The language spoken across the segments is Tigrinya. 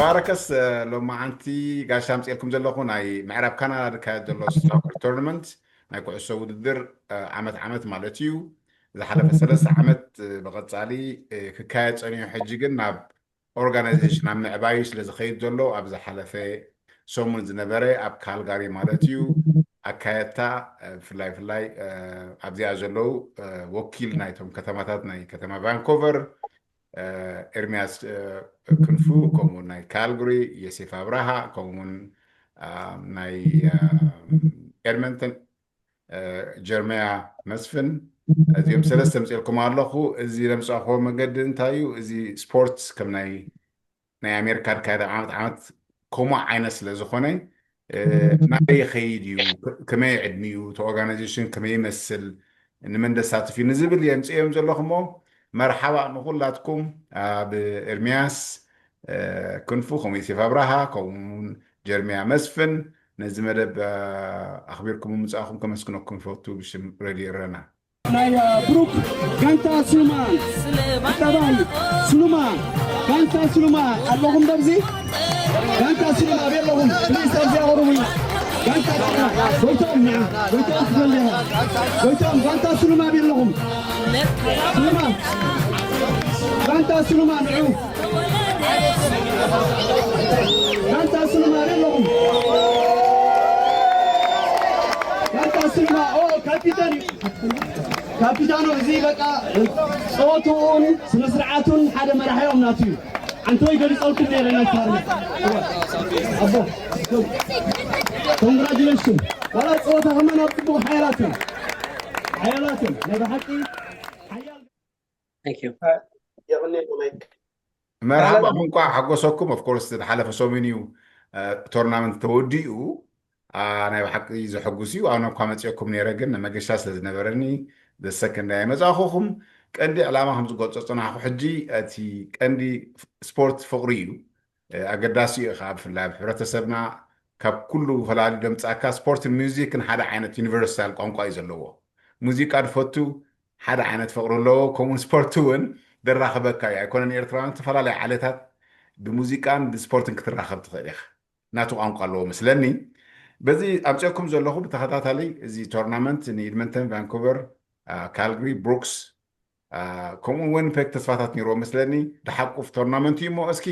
ባረከስ ሎማዓንቲ ጋሻ ኣምፅኤልኩም ዘለኹ ናይ ምዕራብ ካናዳ ዝካየድ ዘሎ ሶከር ቶርናመንት ናይ ኩዕሶ ውድድር ዓመት ዓመት ማለት እዩ። ዝሓለፈ ሰለስተ ዓመት ብቐፃሊ ክካየድ ፀኒሑ፣ ሕጂ ግን ናብ ኦርጋናይዜሽን ኣብ ምዕባዩ ስለ ዝኸይድ ዘሎ ኣብ ዝሓለፈ ሰሙን ዝነበረ ኣብ ካልጋሪ ማለት እዩ ኣካየድታ። ብፍላይ ብፍላይ ኣብዚኣ ዘለዉ ወኪል ናይቶም ከተማታት ናይ ከተማ ቫንኮቨር ኤርሚያስ ክንፉ፣ ከምኡውን ናይ ካልግሪ የሴፍ ኣብርሃ፣ ከምኡውን ናይ ኤድመንተን ጀርመያ መስፍን፣ እዚኦም ሰለስተ ምፅኤልኩም ኣለኹ። እዚ ለምፃእክዎ መገዲ እንታይ እዩ? እዚ ስፖርት ከም ናይ ናይ ኣሜሪካ ድካየደ ዓመት ዓመት ከምኡ ዓይነት ስለ ዝኾነ ናበይ ይኸይድ እዩ፣ ከመይ ዕድሚኡ፣ እቲ ኦርጋናይዜሽን ከመይ ይመስል፣ ንመን ደሳትፍ እዩ ንዝብል የምፅኦም ዘለኹ እሞ፣ መርሓባ ንኩላትኩም። ኣብ ኤርሚያስ ክንፉ፣ ከምኡ ዮሴፍ ኣብርሃ፣ ከምኡውን ጀርሚያ መስፍን፣ ነዚ መደብ ኣኽቢርኩም ምምፃእኹም ከመስግነኩም ይፈቱ ብሽም ረድዮ ረና። ናይ ብሩክ ጋንታ ስሉማ ቀዳማይ ስሉማ ጋንታ ስሉማ ኣለኹም ደብዚ ጋንታ ስሉማ ቤለኹም ፕሊስ ኣብዚ ኣቕርቡ ጋንታ ስሉማ ጎይቶም ንዓ ጎይቶም ትፈልያ ጎይቶም ጋንታ ስሉማ ቤለኹም ስሉማ ጋንታ ስሉማ ንዑ ጋንታ ስሉማ ኣለኹም ጋንታ ስሉማ ኦ ካፒታን እዩ ካፒታኑ እዚ በቃ ፆቱን ስነ ስርዓቱን ሓደ መራሕዮም ናቱ እዩ። ኣንተ ወይ ገሊፀልኩም ነይረ ናይ ፓርላማ ኣቦ ኮንግራጁሌሽን ዋላ ፀወታ ከማን ኣብ ፅቡቅ ሓያላትን ሓያላትን ናይ ብሓቂ ሓያል Thank you. የቕኔ ማይክ መርሓባ እንኳዕ ሓጎሰኩም። ኦፍኮርስ ዝሓለፈ ሰሙን እዩ ቶርናመንት ተወዲኡ። ናይ ብሓቂ ዘሐጉስ እዩ። ኣነ እኳ መፅኦኩም ነይረ ግን መገሻ ስለ ዝነበረኒ ዘሰከንዳ የመፃእኹኹም። ቀንዲ ዕላማ ከም ዝገልፆ ፅናሕኩ ሕጂ እቲ ቀንዲ ስፖርት ፍቕሪ እዩ። ኣገዳሲ እዩ ከዓ ብፍላይ ኣብ ሕብረተሰብና ካብ ኩሉ ፈላሊ ደምፃካ ስፖርትን ሚውዚክን ሓደ ዓይነት ዩኒቨርሳል ቋንቋ እዩ ዘለዎ። ሙዚቃ ድፈቱ ሓደ ዓይነት ፍቕሪ ኣለዎ። ከምኡ ስፖርት እውን ደራኽበካ እዩ። ኣይኮነን ኤርትራውያን ዝተፈላለዩ ዓሌታት ብሙዚቃን ብስፖርትን ክትራኸብ ትኽእል ኢኻ። ናቱ ቋንቋ ኣለዎ መስለኒ። በዚ ኣምፅኦኩም ዘለኹ ብተኸታታሊ እዚ ቶርናመንት ንኤድመንተን፣ ቫንኩቨር፣ ካልግሪ፣ ብሩክስ ከምኡ ዊኒፔግ ተስፋታት ነይርዎ መስለኒ። ድሓቁፍ ቶርናመንት እዩ እሞ እስኪ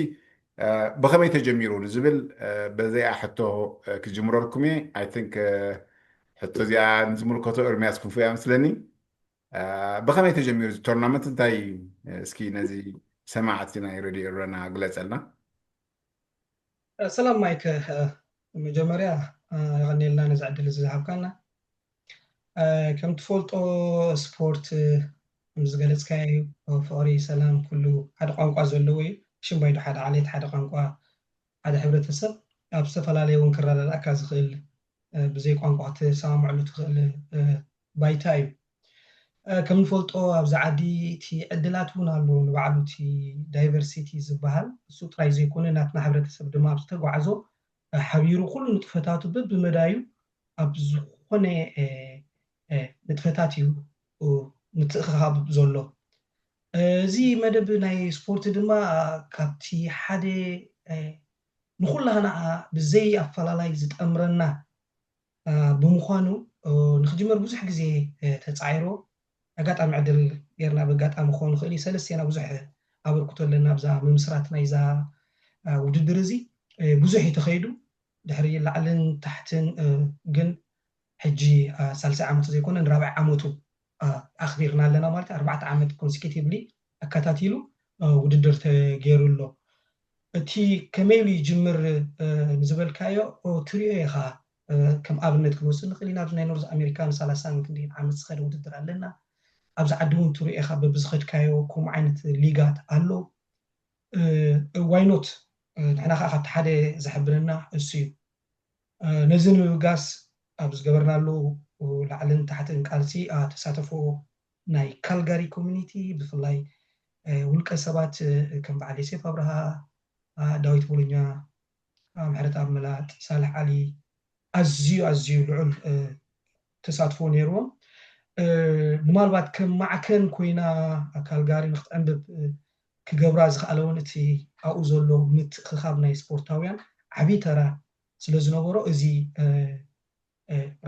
ብኸመይ ተጀሚሩ ንዝብል በዚኣ ሕቶ ክጅምረልኩም እየ። ኣይ ቲንክ ሕቶ እዚኣ ንዝምልከቶ ኤርሚያስ ክንፉ እያ መስለኒ። ብኸመይ ተጀሚሩ እዚ ቶርናመንት እንታይ እዩ? እስኪ ነዚ ሰማዕቲ ናይ ሬድዮ ኤረና ግለፀልና። ሰላም ማይክ፣ መጀመርያ የቐንየልና ነዚ ዕድል እዚ ዝሃብካና። ከም ትፈልጦ ስፖርት ከም ዝገለፅካዮ እዩ፣ ፍቕሪ፣ ሰላም፣ ኩሉ ሓደ ቋንቋ ዘለዎ እዩ። ሽም ባይዶ ሓደ ዓሌት፣ ሓደ ቋንቋ፣ ሓደ ሕብረተሰብ ኣብ ዝተፈላለየ እውን ክረዳዳእካ ዝኽእል ብዘይ ቋንቋ ክትሰማምዐሉ ትኽእል ባይታ እዩ። ከም ንፈልጦ ኣብዚ ዓዲ እቲ ዕድላት እውን ኣሎ ንባዕሉ እቲ ዳይቨርሲቲ ዝበሃል እሱ ጥራይ ዘይኮነ ናትና ሕብረተሰብ ድማ ኣብ ዝተጓዕዞ ሓቢሩ ኩሉ ንጥፈታቱ በብመዳዩ ኣብ ዝኾነ ንጥፈታት እዩ ምትእኽኻብ ዘሎ። እዚ መደብ ናይ ስፖርት ድማ ካብቲ ሓደ ንኹላህና ብዘይ ኣፈላላይ ዝጠምረና ብምዃኑ ንክጅመር ብዙሕ ግዜ ተፃዒሮ ኣጋጣሚ ዕድል ጌርና ብኣጋጣሚ ክኸውን ይኽእል እዩ ሰለስቴና ብዙሕ ኣበርክቶ ኣለና ኣብዛ ምምስራት ናይዛ ውድድር እዚ ብዙሕ እዩ ተኸይዱ ድሕሪ ላዕልን ታሕትን ግን ሕጂ ሳልሳይ ዓመቱ ዘይኮነ ንራብዓይ ዓመቱ ኣኽቢርና ኣለና ማለት ኣርባዕተ ዓመት ኮንሲኪቲቭሊ ኣከታቲሉ ውድድር ተገይሩ ኣሎ። እቲ ከመይ ኢሉ ይጅምር ንዝበልካዮ ትሪኦ ኢኻ ከም ኣብነት ክንወስድ ንኽእል ኢና ኣብዚ ናይ ኖርዝ ኣሜሪካ ንሰላሳን ክንደይን ዓመት ዝኸደ ውድድር ኣለና ኣብዚ ዓዲ እውን ትሪኦ ኢኻ በብዝኸድካዮ ከምኡ ዓይነት ሊጋት ኣሎ why not ንሕና ካብቲ ሓደ ዘሐብነና እሱ እዩ ነዚ ንምብጋስ ኣብ ዝገበርናሉ ላዕልን ታሕትን ቃልሲ ተሳተፎ ናይ ካልጋሪ ኮሚኒቲ ብፍላይ ውልቀ ሰባት ከም በዓል ዮሴፍ ኣብርሃ ዳዊት ቦሎኛ ምሕረት ኣብ መላጥ ሳልሕ ዓሊ ኣዝዩ ኣዝዩ ልዑል ተሳትፎ ነይርዎም ምናልባት ከም ማዕከን ኮይና ካልጋሪ ንክትዕንብብ ክገብራ ዝኽኣለ እውን እቲ ኣብኡ ዘሎ ምትእኽኻብ ናይ ስፖርታውያን ዓብዪ ተራ ስለ ዝነበሮ፣ እዚ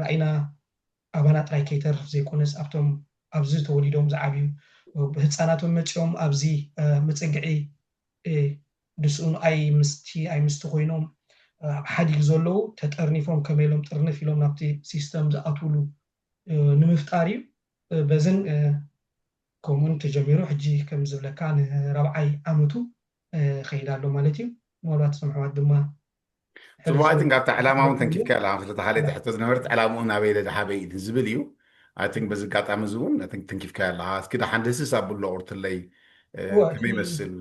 ራእይና ኣባና ጥራይ ከይተርፍ ዘይኮነስ ኣብቶም ኣብዚ ተወሊዶም ዝዓብዩ ህፃናቶም መፂኦም ኣብዚ መፀግዒ ድስኡን ኣይ ምስቲ ኣይ ምስቲ ኮይኖም ኣብ ሓዲግ ዘለዉ ተጠርኒፎም ከመይ ኢሎም ጥርንፍ ኢሎም ናብቲ ሲስተም ዝኣትውሉ ንምፍጣር እዩ። በዝን ከምኡን ተጀሚሩ ሕጂ ከም ዝብለካ ንራብዓይ ዓመቱ ከይድ ኣሎ ማለት እዩ። ምናልባት እቶም ኣሕዋት ድማ ጽቡቅ። ኣይ ቲንክ ኣብታ ዕላማ እውን ተንኪፍካ ኣለካ። ስለተሓለየ ትሕቶ ዝነበረት ዕላምኡ ናበይ ኢለ ዝሃበይ እዩ ዝብል እዩ። ኣይ ቲንክ በዚ ኣጋጣሚ እዚ እውን ኣይ ቲንክ ተንኪፍካ ኣለካ። እስኪ ደሓን ደስስ ኣብሎ ቁርትለይ ከመይ ይመስል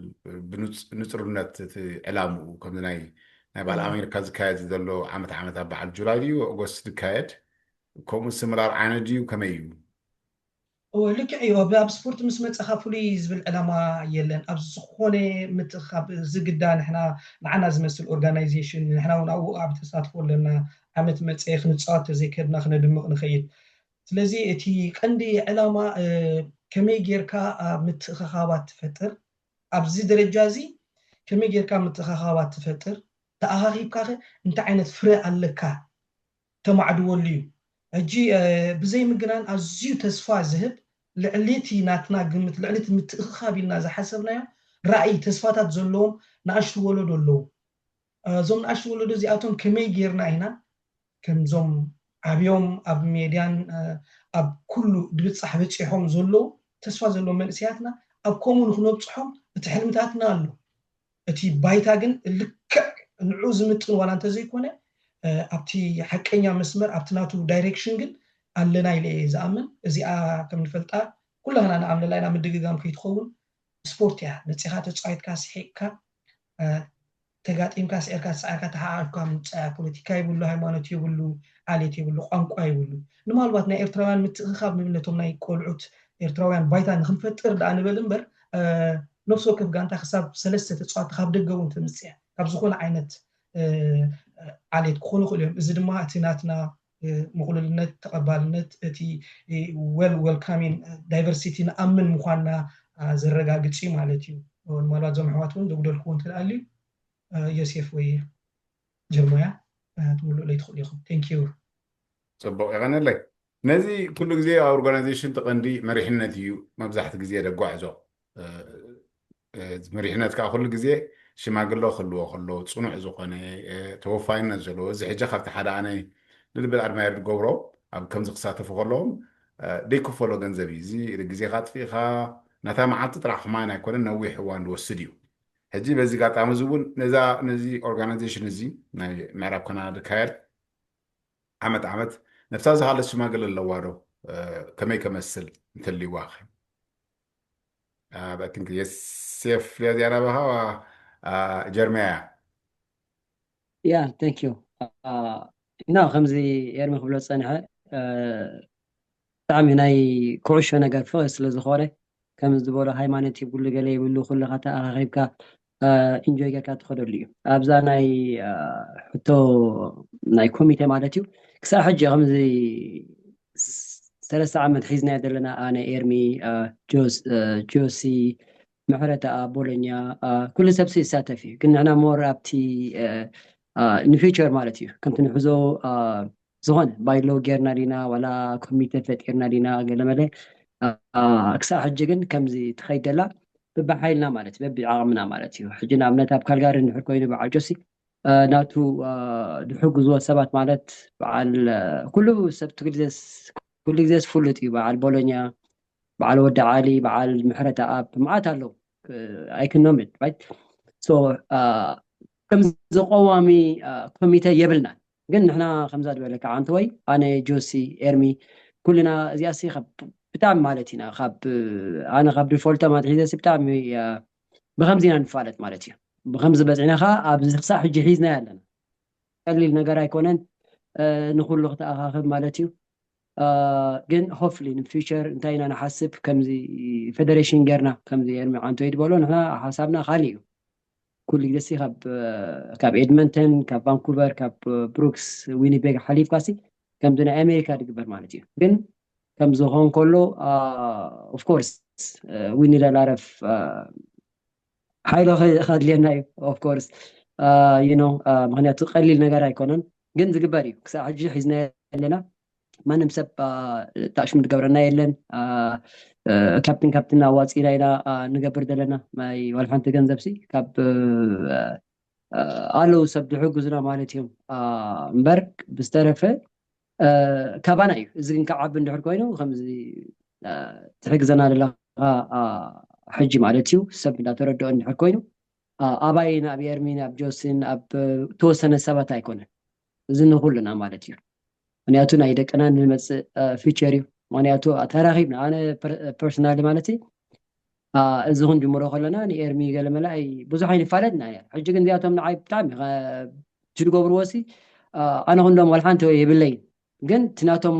ብንጽርነት እቲ ዕላምኡ ከምዚ ናይ ናይ በዓል ኣሜሪካ ዝካየድ ዘሎ ዓመት ዓመት ኣብ በዓል ጁላይ ድዩ ኦገስት ዝካየድ ከምኡ ስምላር ዓይነት ድዩ ከመይ እዩ? እወ ልክዕ እዩ። ኣብ ኣብ ስፖርት ምስ መጸኻ ፍሉይ ዝብል ዕላማ የለን። ኣብ ዝኾነ ምትእኻብ ዝግዳ ንሕና ንዓና ዝመስል ኦርጋናይዜሽን ንሕና እውን ኣብኡ ዓቢ ተሳትፎ ኣለና። ዓመት መጸ ክንጻወት ተዘይከድና ክነድምቕ ንኸይድ። ስለዚ እቲ ቀንዲ ዕላማ ከመይ ጌርካ ምትእኻኻባት ትፈጥር ኣብዚ ደረጃ እዚ ከመይ ጌርካ ምትእኻኻባት ትፈጥር ተኣኻኺብካ እንታይ ዓይነት ፍረ ኣለካ ተማዕድወሉ እዩ። ሕጂ ብዘይ ምግናን ኣዝዩ ተስፋ ዝህብ ልዕሊ እቲ ናትና ግምት ልዕሊ እቲ ምትእኽኻብ ኢልና ዝሓሰብናዮ ራእይ ተስፋታት ዘለዎም ንኣሽቱ ወለዶ ኣለዉ። እዞም ንኣሽቱ ወለዶ እዚኣቶም ከመይ ጌርና ኢና ከምዞም ዓብዮም ኣብ ሜድያን ኣብ ኩሉ ድብፃሕ በፂሖም ዘለዉ ተስፋ ዘለዎም መንእሰያትና ኣብ ከምኡ ንክነብፅሖም እቲ ሕልምታትና ኣሎ። እቲ ባይታ ግን ልክዕ ንዕኡ ዝምጥን ዋላ እንተዘይኮነ ኣብቲ ሓቀኛ መስመር ኣብቲ ናቱ ዳይሬክሽን ግን ኣለና ኢለ እየ ዝኣምን። እዚኣ ከም ንፈልጣ ኩላህና ንኣምነላ ኢና ምድግጋም ከይትኸውን ስፖርት እያ። መፂኻ ተፃዊትካ ስሒቕካ ተጋጢምካ ስዒርካ ዝሰዓርካ ተሓዓብካ ምውፃእ ፖለቲካ ይብሉ ሃይማኖት ይብሉ ዓሌት ይብሉ ቋንቋ ይብሉ ንምናልባት ናይ ኤርትራውያን ምትእኽኻብ ንብል ነቶም ናይ ቆልዑት ኤርትራውያን ባይታ ንክንፈጥር ደኣ ንበል እምበር ነፍሲ ወከፍ ጋንታ ክሳብ ሰለስተ ተፃዋቲ ካብ ደገ እውን ተምፅእ እያ ካብ ዝኾነ ዓይነት ዓሌት ክኾኑ ይኽእሉ እዮም እዚ ድማ እቲ ናትና ምቕሉልነት ተቐባልነት እቲ well welcoming diversity ንኣምን ምዃንና ዘረጋግፅ እዩ ማለት እዩ። ምናልባት እዞም ኣሕዋት እውን ዘጉደልክዎ እንተልኣልዩ ዮሴፍ ወይ ጀርሞያ ትምልኡለይ ትኽእሉ ኢኹም። Thank you። ፅቡቕ የቐነለይ። ነዚ ኩሉ ግዜ ኣብ ኦርጋናይዜሽን እቲ ቀንዲ መሪሕነት እዩ መብዛሕቲ ግዜ ደጓዕዞ። መሪሕነት ከዓ ኩሉ ግዜ ሽማግሎ ክህልዎ ከሎ ፅኑዕ ዝኾነ ተወፋይነት ዘለዎ እዚ ሕጂ ካብቲ ሓደ ኣነ ልልብል ኣድማየር ዝገብሮ ኣብ ከምዚ ክሳተፉ ከለዎም ዘይክፈሎ ገንዘብ እዩ። እዚ ግዜኻ ኣጥፊእኻ ናታ መዓልቲ ጥራሕ ከማን ኣይኮነን ነዊሕ እዋን ዝወስድ እዩ። ሕጂ በዚ ጋጣሚ እዚ እውን ነዛ ነዚ ኦርጋናይዜሽን እዚ ናይ ምዕራብ ካናዳ ዝካየድ ዓመት ዓመት ነብሳ ዝሃለት ሽማግለ ኣለዋ ዶ ከመይ ከመስል እንተልዋ ኸ? I think የሴፍ ሊያ ዚያና በኻ ጀርመያ ያ thank you እና ከምዚ ኤርሚ ክብሎ ዝፀንሐ ብጣዕሚ ናይ ኩዕሾ ነገር ፍቕሪ ስለ ዝኾነ ከም ዝበሎ ሃይማኖት ይብሉ ገለ ይብሉ ኩልኻ ተኣኻኺብካ ኢንጆይ ጌርካ ትኸደሉ እዩ ኣብዛ ናይ ሕቶ ናይ ኮሚቴ ማለት እዩ ክሳብ ሕጂ ከምዚ ሰለስተ ዓመት ሒዝናዮ ዘለና ኣነ ኤርሚ ጆሲ ምሕረተኣ ቦሎኛ ኩሉ ሰብሲ ይሳተፍ እዩ ግን ንሕና ሞር ኣብቲ ንፊቸር ማለት እዩ ከምቲ ንሕዞ ዝኾነ ባይሎ ጌርና ዲና ዋላ ኮሚቴ ፈጢርና ዲና ገለመለ ክሳብ ሕጂ ግን ከምዚ ትኸይድ ደላ በብሓይልና ማለት በቢ ዓቕምና ማለት እዩ ሕጂ ንኣብነት ኣብ ካልጋሪ እንድሕር ኮይኑ በዓል ጆሲ ናቱ ዝሕግዝዎ ሰባት ማለት በዓል ኩሉ ሰብ ኩሉ ግዜ ዝፍሉጥ እዩ በዓል ቦሎኛ በዓል ወዲ ዓሊ በዓል ምሕረት ኣብ መዓት ኣለዉ ኣይክኖምድ ከምዚ ቀዋሚ ኮሚተ የብልናን ግን ንሕና ከምዛ ዝበለካ ዓንተወይ ኣነ ጆሲ ኤርሚ ኩልና እዚኣ ሲ ብጣዕሚ ማለት ኢና ካብ ኣነ ካብ ዲፎልቶም ኣትሒዘ ሲ ብጣዕሚ ብከምዚ ኢና ንፋለጥ ማለት እዩ ብከምዚ በፂዕና ከዓ ኣብዚ ክሳብ ሕጂ ሒዝናዮ ኣለና ቀሊል ነገር ኣይኮነን ንኩሉ ክተኣኻኽብ ማለት እዩ ግን ሆፍሊ ንፊቸር እንታይ ኢና ንሓስብ ከምዚ ፌደሬሽን ጌርና ከምዚ ኤርሚ ዓንቶ ይድበሎ ንሕና ሓሳብና ካሊእ እዩ ኩሉ ግዜ ካብ ኤድመንተን ካብ ቫንኩቨር ካብ ብሩክስ ዊኒቤግ ሓሊፍካ ሲ ከምዚ ናይ ኣሜሪካ ዝግበር ማለት እዩ ግን ከምዝኾን ከሎ ኦፍኮርስ ዊኒ ደላረፍ ሓይሎ ከድልየና እዩ። Of course you know ምክንያቱ ቀሊል ነገር ኣይኮነን፣ ግን ዝግበር እዩ። ክሳብ ሕጂ ሒዝና ኣለና። ማንም ሰብ ታሽሙ ዝገብረና የለን። ካብትን ካብትን ኣዋፂና ኢና ንገብር ዘለና። ናይ ዋላ ሓንቲ ገንዘብ ሲ ካብ ኣለዉ ሰብ ዝሕግዙና ማለት እዮም። እምበር ብዝተረፈ ካባና እዩ። እዚ ግን ክዓቢ እንድሕር ኮይኑ ከምዚ ትሕግዘና ዘለካ ሕጂ ማለት እዩ ሰብ እንዳተረድኦ እንድሕር ኮይኑ ኣባይን ኣብ ኤርሚን ኣብ ጆስን ኣብ ተወሰነ ሰባት ኣይኮነን፣ እዚ ንኩልና ማለት እዩ። ምክንያቱ ናይ ደቅና ንመፅእ ፊቸር እዩ። ምክንያቱ ተራኪብና ኣነ ፐርሶናሊ ማለት እዚ ክንጅምሮ ከለና ንኤርሚ ገለመለ ብዙሕ ኣይንፋለጥና እያ። ሕጂ ግን እዚኣቶም ንዓይ ብጣዕሚ ትድገብርዎ ሲ ኣነ ክንዶም ዋላ ሓንቲ የብለይን፣ ግን እቲ ናቶም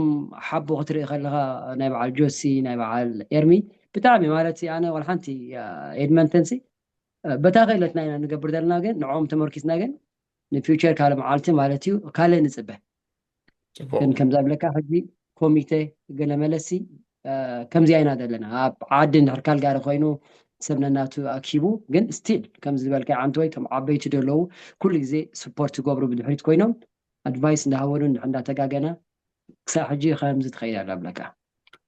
ሓቦ ክትርኢ ከለካ ናይ በዓል ጆሲ ናይ በዓል ኤርሚ ብጣዕሚ ማለት ኣነ ዋላ ሓንቲ ኤድመንተን ሲ በታ ክእለትና ኢና ንገብር ዘለና፣ ግን ንዕኦም ተመርኪስና ግን ንፊውቸር ካልእ መዓልቲ ማለት እዩ ካልእ ንፅበ። ግን ከምዛ ብለካ ሕጂ ኮሚቴ ገለ መለሲ ከምዚ ኣይና ዘለና ኣብ ዓዲ እንድሕር ካልጋሪ ኮይኑ ሰብ ነናቱ ኣኪቡ፣ ግን ስቲል ከምዚ ዝበልካ ዓንተወይ ከም ዓበይቲ ደለዉ ኩሉ ግዜ ስፖርት ይገብሩ ብድሕሪት ኮይኖም ኣድቫይስ እንዳሃወኑ እንድሕር እንዳተጋገና ክሳብ ሕጂ ከምዚ ትኸይድ ኣላ ብለካ።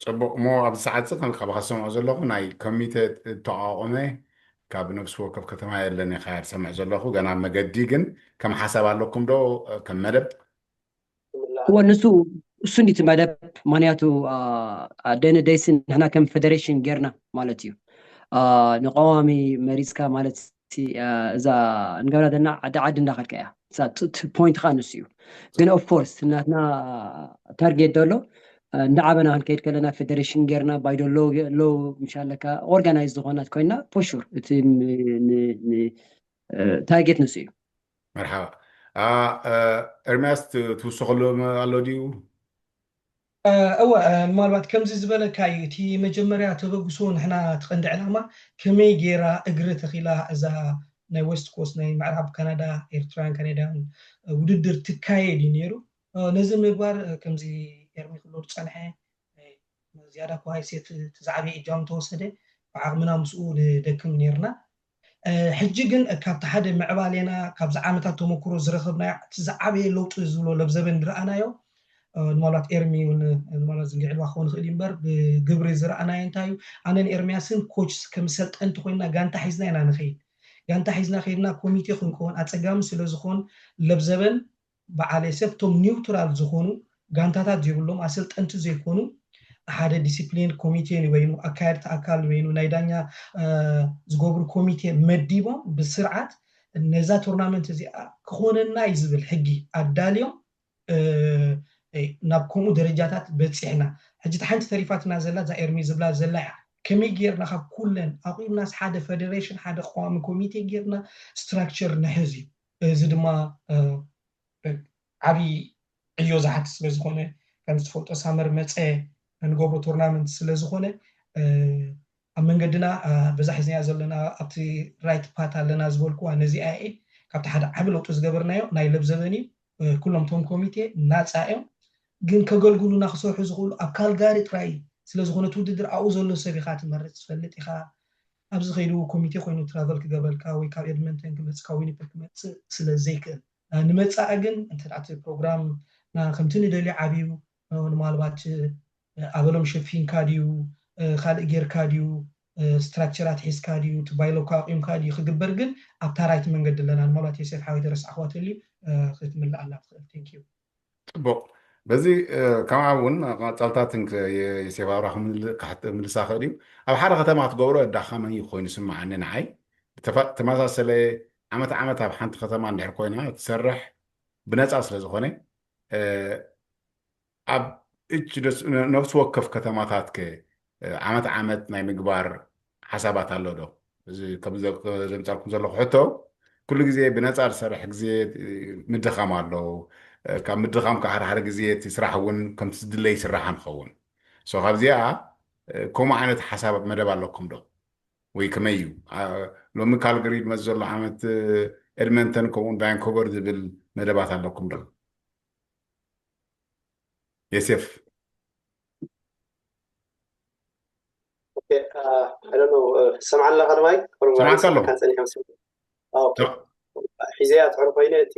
ፅቡቅ እሞ ኣብዚ ሰዓት እዚ ከም ካባካ ዝሰምዖ ዘለኹ ናይ ኮሚቴ ተቋቆመ ካብ ነብሲ ወከፍ ከተማ የለን ኢካ ዝሰምዕ ዘለኹ። ገና መገዲ ግን ከም ሓሳብ ኣለኩም ዶ ከም መደብ? እወ ንሱ እሱ እንዲቲ መደብ ምክንያቱ ደን ደይስ ንሕና ከም ፌደሬሽን ጌርና ማለት እዩ። ንቀዋሚ መሪፅካ ማለት እዛ ንገብራ ዘለና ዓዲ ዓዲ እንዳኸድካ እያ። ፖይንት ከዓ ንሱ እዩ። ግን ኦፍኮርስ ናትና ታርጌት ደሎ እንዳዓበና ክንከይድ ከለና ፌደሬሽን ጌርና ባይዶ ሎ ምሻለካ ኦርጋናይዝ ዝኾናት ኮይና ፎሹር እቲ ታርጌት ንሱ እዩ። መርሓባ። ኤርሚያስ ትውስኸሉ ኣሎ ድዩ? እወ፣ ምናልባት ከምዚ ዝበለካ እዩ። እቲ መጀመርያ ተበግሶ ንሕና እቲ ቀንዲ ዕላማ ከመይ ገይራ እግሪ ተኺላ እዛ ናይ ዌስት ኮስት ናይ ምዕራብ ካናዳ ኤርትራውያን ካናዳውያን ውድድር ትካየድ እዩ ነይሩ። ነዚ ምግባር ከምዚ ኤርሚ ክሎ ዝፀንሐ ዝያዳ ኳይሴት እቲ ዝዓበየ እጃም ተወሰደ ብዓቕምና ምስኡ ንደክም ነይርና። ሕጂ ግን ካብቲ ሓደ ምዕባሌና ካብዚ ዓመታት ተመክሮ ዝረኸብናዮ እቲ ዝዓበየ ለውጢ ዝብሎ ለብዘበን ዝረኣናዮ ምናልባት ኤርሚ እውን ምናልባት ዝንግዕልዋ ክኸውን ይኽእል እዩ እምበር ብግብሪ ዝረኣናዮ እንታይ እዩ? ኣነን ኤርሚያስን ኮች ከም ሰልጠንቲ ኮይና ጋንታ ሒዝና ኢና ንኸይድ። ጋንታ ሒዝና ከይድና ኮሚቴ ክንከውን ኣፀጋሚ ስለዝኾን ለብዘበን በዓል የሰፍ እቶም ኒውትራል ዝኾኑ ጋንታታት ዘይብሎም ኣሰልጠንቲ ዘይኮኑ ሓደ ዲሲፕሊን ኮሚቴ ንበይኑ ኣካየድቲ ኣካል ንበይኑ ናይ ዳኛ ዝገብሩ ኮሚቴ መዲቦም ብስርዓት ነዛ ቱርናመንት እዚኣ ክኾነና እዩ ዝብል ሕጊ ኣዳልዮም ናብ ከምኡ ደረጃታት በፂሕና። ሕጂ እቲ ሓንቲ ተሪፋትና ዘላ እዛ ኤርሚ ዝብላ ዘላ እያ። ከመይ ጌርና ካብ ኩለን ኣቑምናስ ሓደ ፌደሬሽን ሓደ ቀዋሚ ኮሚቴ ጌርና ስትራክቸር ንሕዝ እዩ። እዚ ድማ ዓብዪ ዕዮ ዝሓትት ስለዝኾነ ከምዚ ትፈልጦ ሳመር መፀ እንገብሮ ቱርናመንት ስለዝኾነ ኣብ መንገድና በዛ ሒዝናያ ዘለና ኣብቲ ራይት ፓት ኣለና ዝበልኩዋ ነዚኣ እየ። ካብቲ ሓደ ዓቢ ለውጢ ዝገበርናዮ ናይ ለብዘበን እዩ። ኩሎም ቶም ኮሚቴ ናፃ እዮም፣ ግን ከገልግሉና ክሰርሑ ዝኽእሉ ኣብ ካልጋሪ ጥራይ ስለዝኾነ እቲ ውድድር ኣብኡ ዘሎ ሰብ ኢኻ ትመርፅ ትፈልጥ ኢኻ። ኣብዚ ከይዱ ኮሚቴ ኮይኑ ትራቨል ክገብረልካ ወይ ካብ ኤድመንተን ክመፅእ ካብ ዊኒፐግ ክመፅእ ስለ ዘይክእል ንመፃኢ ግን እንተ እቲ ፕሮግራም ከምቲ ንደልዮ ዓብዩ ምናልባት ኣበሎም ሸፊንካ ድዩ ካልእ ጌርካ ድዩ ስትራክቸራት ሒዝካ ድዩ ትባይሎካ ኣቂምካ ድዩ ክግበር ግን ኣብታ ራይት መንገዲ ኣለና። ምናልባት የሴፍ ሓወይ ተረሳዕኽዋ ተልዩ ክትምልኣላ ትኽእል። Thank you። ፅቡቅ። በዚ ከምኣ እውን ቀፃልታትን የሴፍ ኣብራ ክምልሳ ክእል እዩ። ኣብ ሓደ ከተማ ክትገብሮ ኣዳኻመኒ ኮይኑ ስምዓኒ ንዓይ። ተመሳሰለ ዓመት ዓመት ኣብ ሓንቲ ከተማ እንድሕር ኮይና ትሰርሕ ብነፃ ስለዝኾነ ኣብ እች ነፍሲ ወከፍ ከተማታት ከ ዓመት ዓመት ናይ ምግባር ሓሳባት ኣሎ ዶ? እዚ ከም ዘምፀልኩም ዘለኹ ሕቶ ኩሉ ግዜ ብነፃ ዝሰርሕ ግዜ ምድኻም ኣሎ። ካብ ምድኻም ከዓ ሓደ ሓደ ግዜ እቲ ስራሕ እውን ከምቲ ዝድለ ይስራሕ ንኸውን። ሶ ካብዚኣ ከምኡ ዓይነት ሓሳብ መደብ ኣለኩም ዶ? ወይ ከመይ እዩ? ሎሚ ካልግሪ ዝመፅ ዘሎ ዓመት ኤድመንተን ከምኡውን ቫንኮቨር ዝብል መደባት ኣለኩም ዶ? የሴፍ I don't know, uh, ሰምዓና ኣለኻ ድማይ? ሰምዓካ ኣለኹ። ጸኒሐ ሒዘያ ትሕር ኮይነ እቲ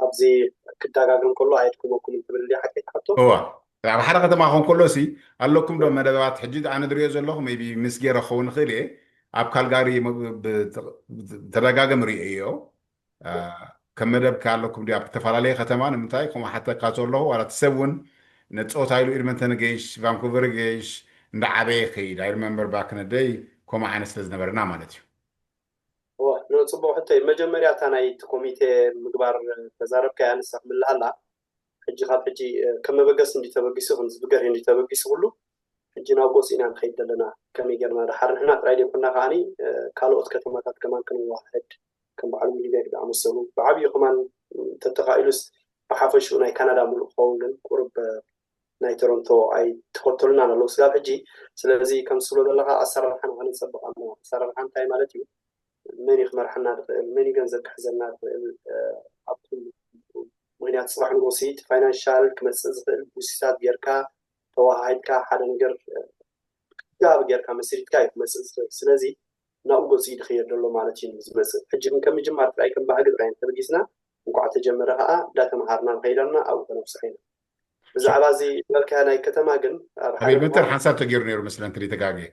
ኣብዚ ክዳጋግም ከሎ ኣየድኩመኩም ትብል ሓቂ ትሓቶ። እዋ ኣብ ሓደ ከተማ ክኾን ከሎ ሲ ኣለኩም ዶ መደባት? ሕጂ ኣነ ዝሪኦ ዘለኹ ቢ ምስ ገይረ ክኸውን ይኽእል እየ። ኣብ ካልጋሪ ተደጋገም ሪኦ እዮ። ከም መደብ ከ ኣለኩም ዲ ኣብ ዝተፈላለየ ከተማ? ንምንታይ ከምኡ ሓተካ ዘለኹ ዋላ እቲ ሰብ እውን ነፀወታ ኢሉ ኤድመንተን ገይሽ ቫንኩቨር ገይሽ እንዳዓበየ ይኸይድ። I remember back in the day ከምኡ ዓይነት ስለ ዝነበረና ማለት እዩ። እወ፣ ኖ፣ ጽቡቕ ሕቶ እዩ። መጀመርያ እታ ናይ እቲ ኮሚቴ ምግባር ተዛረብካያ ንሳ ክምልኣላ። ሕጂ ካብ ሕጂ ከም መበገሲ እንዲ ተበጊሱ ከም ዝብገር እንዲ ተበጊሱ ኩሉ ሕጂ ናብ ጎጽ ኢና ንኸይድ ዘለና። ከመይ ጌርና ድሓር ንሕና ጥራይ ደይኮና ከዓኒ ካልኦት ከተማታት ከማን ክንዋሕድ ከም በዓል ዊኒቤግ ዝኣመሰሉ ብዓብዩ ከማን ተተኻኢሉስ ብሓፈሽኡ ናይ ካናዳ ሙሉእ ክኸውን ግን ቁርብ ናይ ቶሮንቶ ኣይተኸተሉናን ኣለዉ ስጋብ ሕጂ። ስለዚ ከም ትብሎ ዘለኻ ኣሰራርሓ ንኸነፀብቕ ኣለና። ኣሰራርሓ እንታይ ማለት እዩ? መን እዩ ክመርሓና ዝኽእል? መን እዩ ገንዘብ ክሕዘልና ዝኽእል? ኣብ ኩሉ ምክንያት ፅባሕ ንጎሲ እቲ ፋይናንሻል ክመፅእ ዝኽእል ቡሲታት ጌርካ ተዋሃሂድካ ሓደ ነገር ጋብ ጌርካ መስሪትካ እዩ ክመፅእ ዝኽእል። ስለዚ ናብኡ ገፂ ድኸየድ ዘሎ ማለት እዩ ዝመፅእ። ሕጂ ግን ከም ምጅማር ጥራይ ከም ባህጊ ጥራይ እንተበጊስና እንኳዕ ተጀመረ ከዓ እንዳተምሃርና ንኸይድ ኣለና ኣብኡ ከነብፅሖ ኢና። ብዛዕባ እዚ ዝበልካዮ ናይ ከተማ ግን ኣብ ሓደ ኣቤል መጠር እዋን ሓንሳብ ተገይሩ ነይሩ መስለን እንተደይተጋገየ።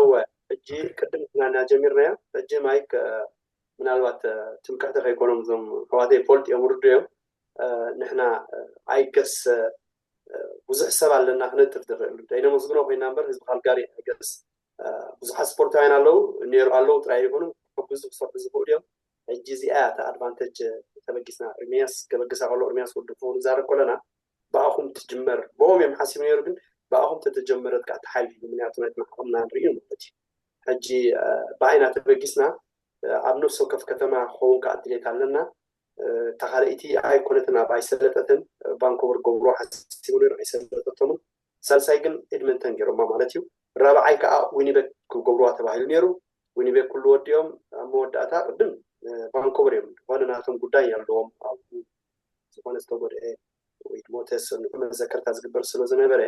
እወ፣ ሕጂ ቅድም ኢልና ኢና ጀሚርናዮ። ሕጂ ማይክ ምናልባት ትምክሕቲ ከይኮኖም እዞም ኣሕዋተይ ፈልጥ እዮም ርዱ እዮም። ንሕና ኣይገስ ብዙሕ ሰብ ኣለና ክነጥፍ ዝኽእል ደይነመስግኖ ኮይና እምበር ህዝቢ ካልጋሪ ኣይገስ ብዙሓት ስፖርታውያን ኣለዉ ነይሩ ኣለዉ ጥራይ ይኹኑ ክሕግዙ ክሰርሑ ዝኽእሉ እዮም። ሕጂ እዚኣ እያ እታ ኣድቫንተጅ ተበጊስና። እርሚያስ ገበግሳ ከሎ እርሚያስ ወዲ ክኸውን ዛረብ ከለና ብኣኹም ትጅመር ብኦም እዮም ሓሲቡ ነይሩ ግን ብኣኹም ተተጀመረት ከዓ ተሓይሽ ምክንያቱ ናይትና ዓቕምና ንርኢ ማለት እዩ። ሕጂ ብኣይና ተበጊስና ኣብ ነፍሲ ወከፍ ከተማ ክኸውን ከዓ ድሌት ኣለና። እታ ካልኣይቲ ኣይኮነትን ኣብ ኣይሰለጠትን ቫንኮቨር ገብሮ ሓሲቡ ነይሩ ኣይሰለጠቶምን። ሳልሳይ ግን ኤድመንተን ገይሮማ ማለት እዩ። ራብዓይ ከዓ ዊኒበግ ክገብሩዋ ተባሂሉ ነይሩ። ዊኒበግ ኩሉ ወዲኦም ኣብ መወዳእታ ቅድም ቫንኮቨር እዮም ዝኾነ ናቶም ጉዳይ ኣለዎም ኣብኡ ዝኾነ ዝተጎድአ ወይ ድሞተ ሰንዑ መዘከርታ ዝግበር ስለ ዝነበረ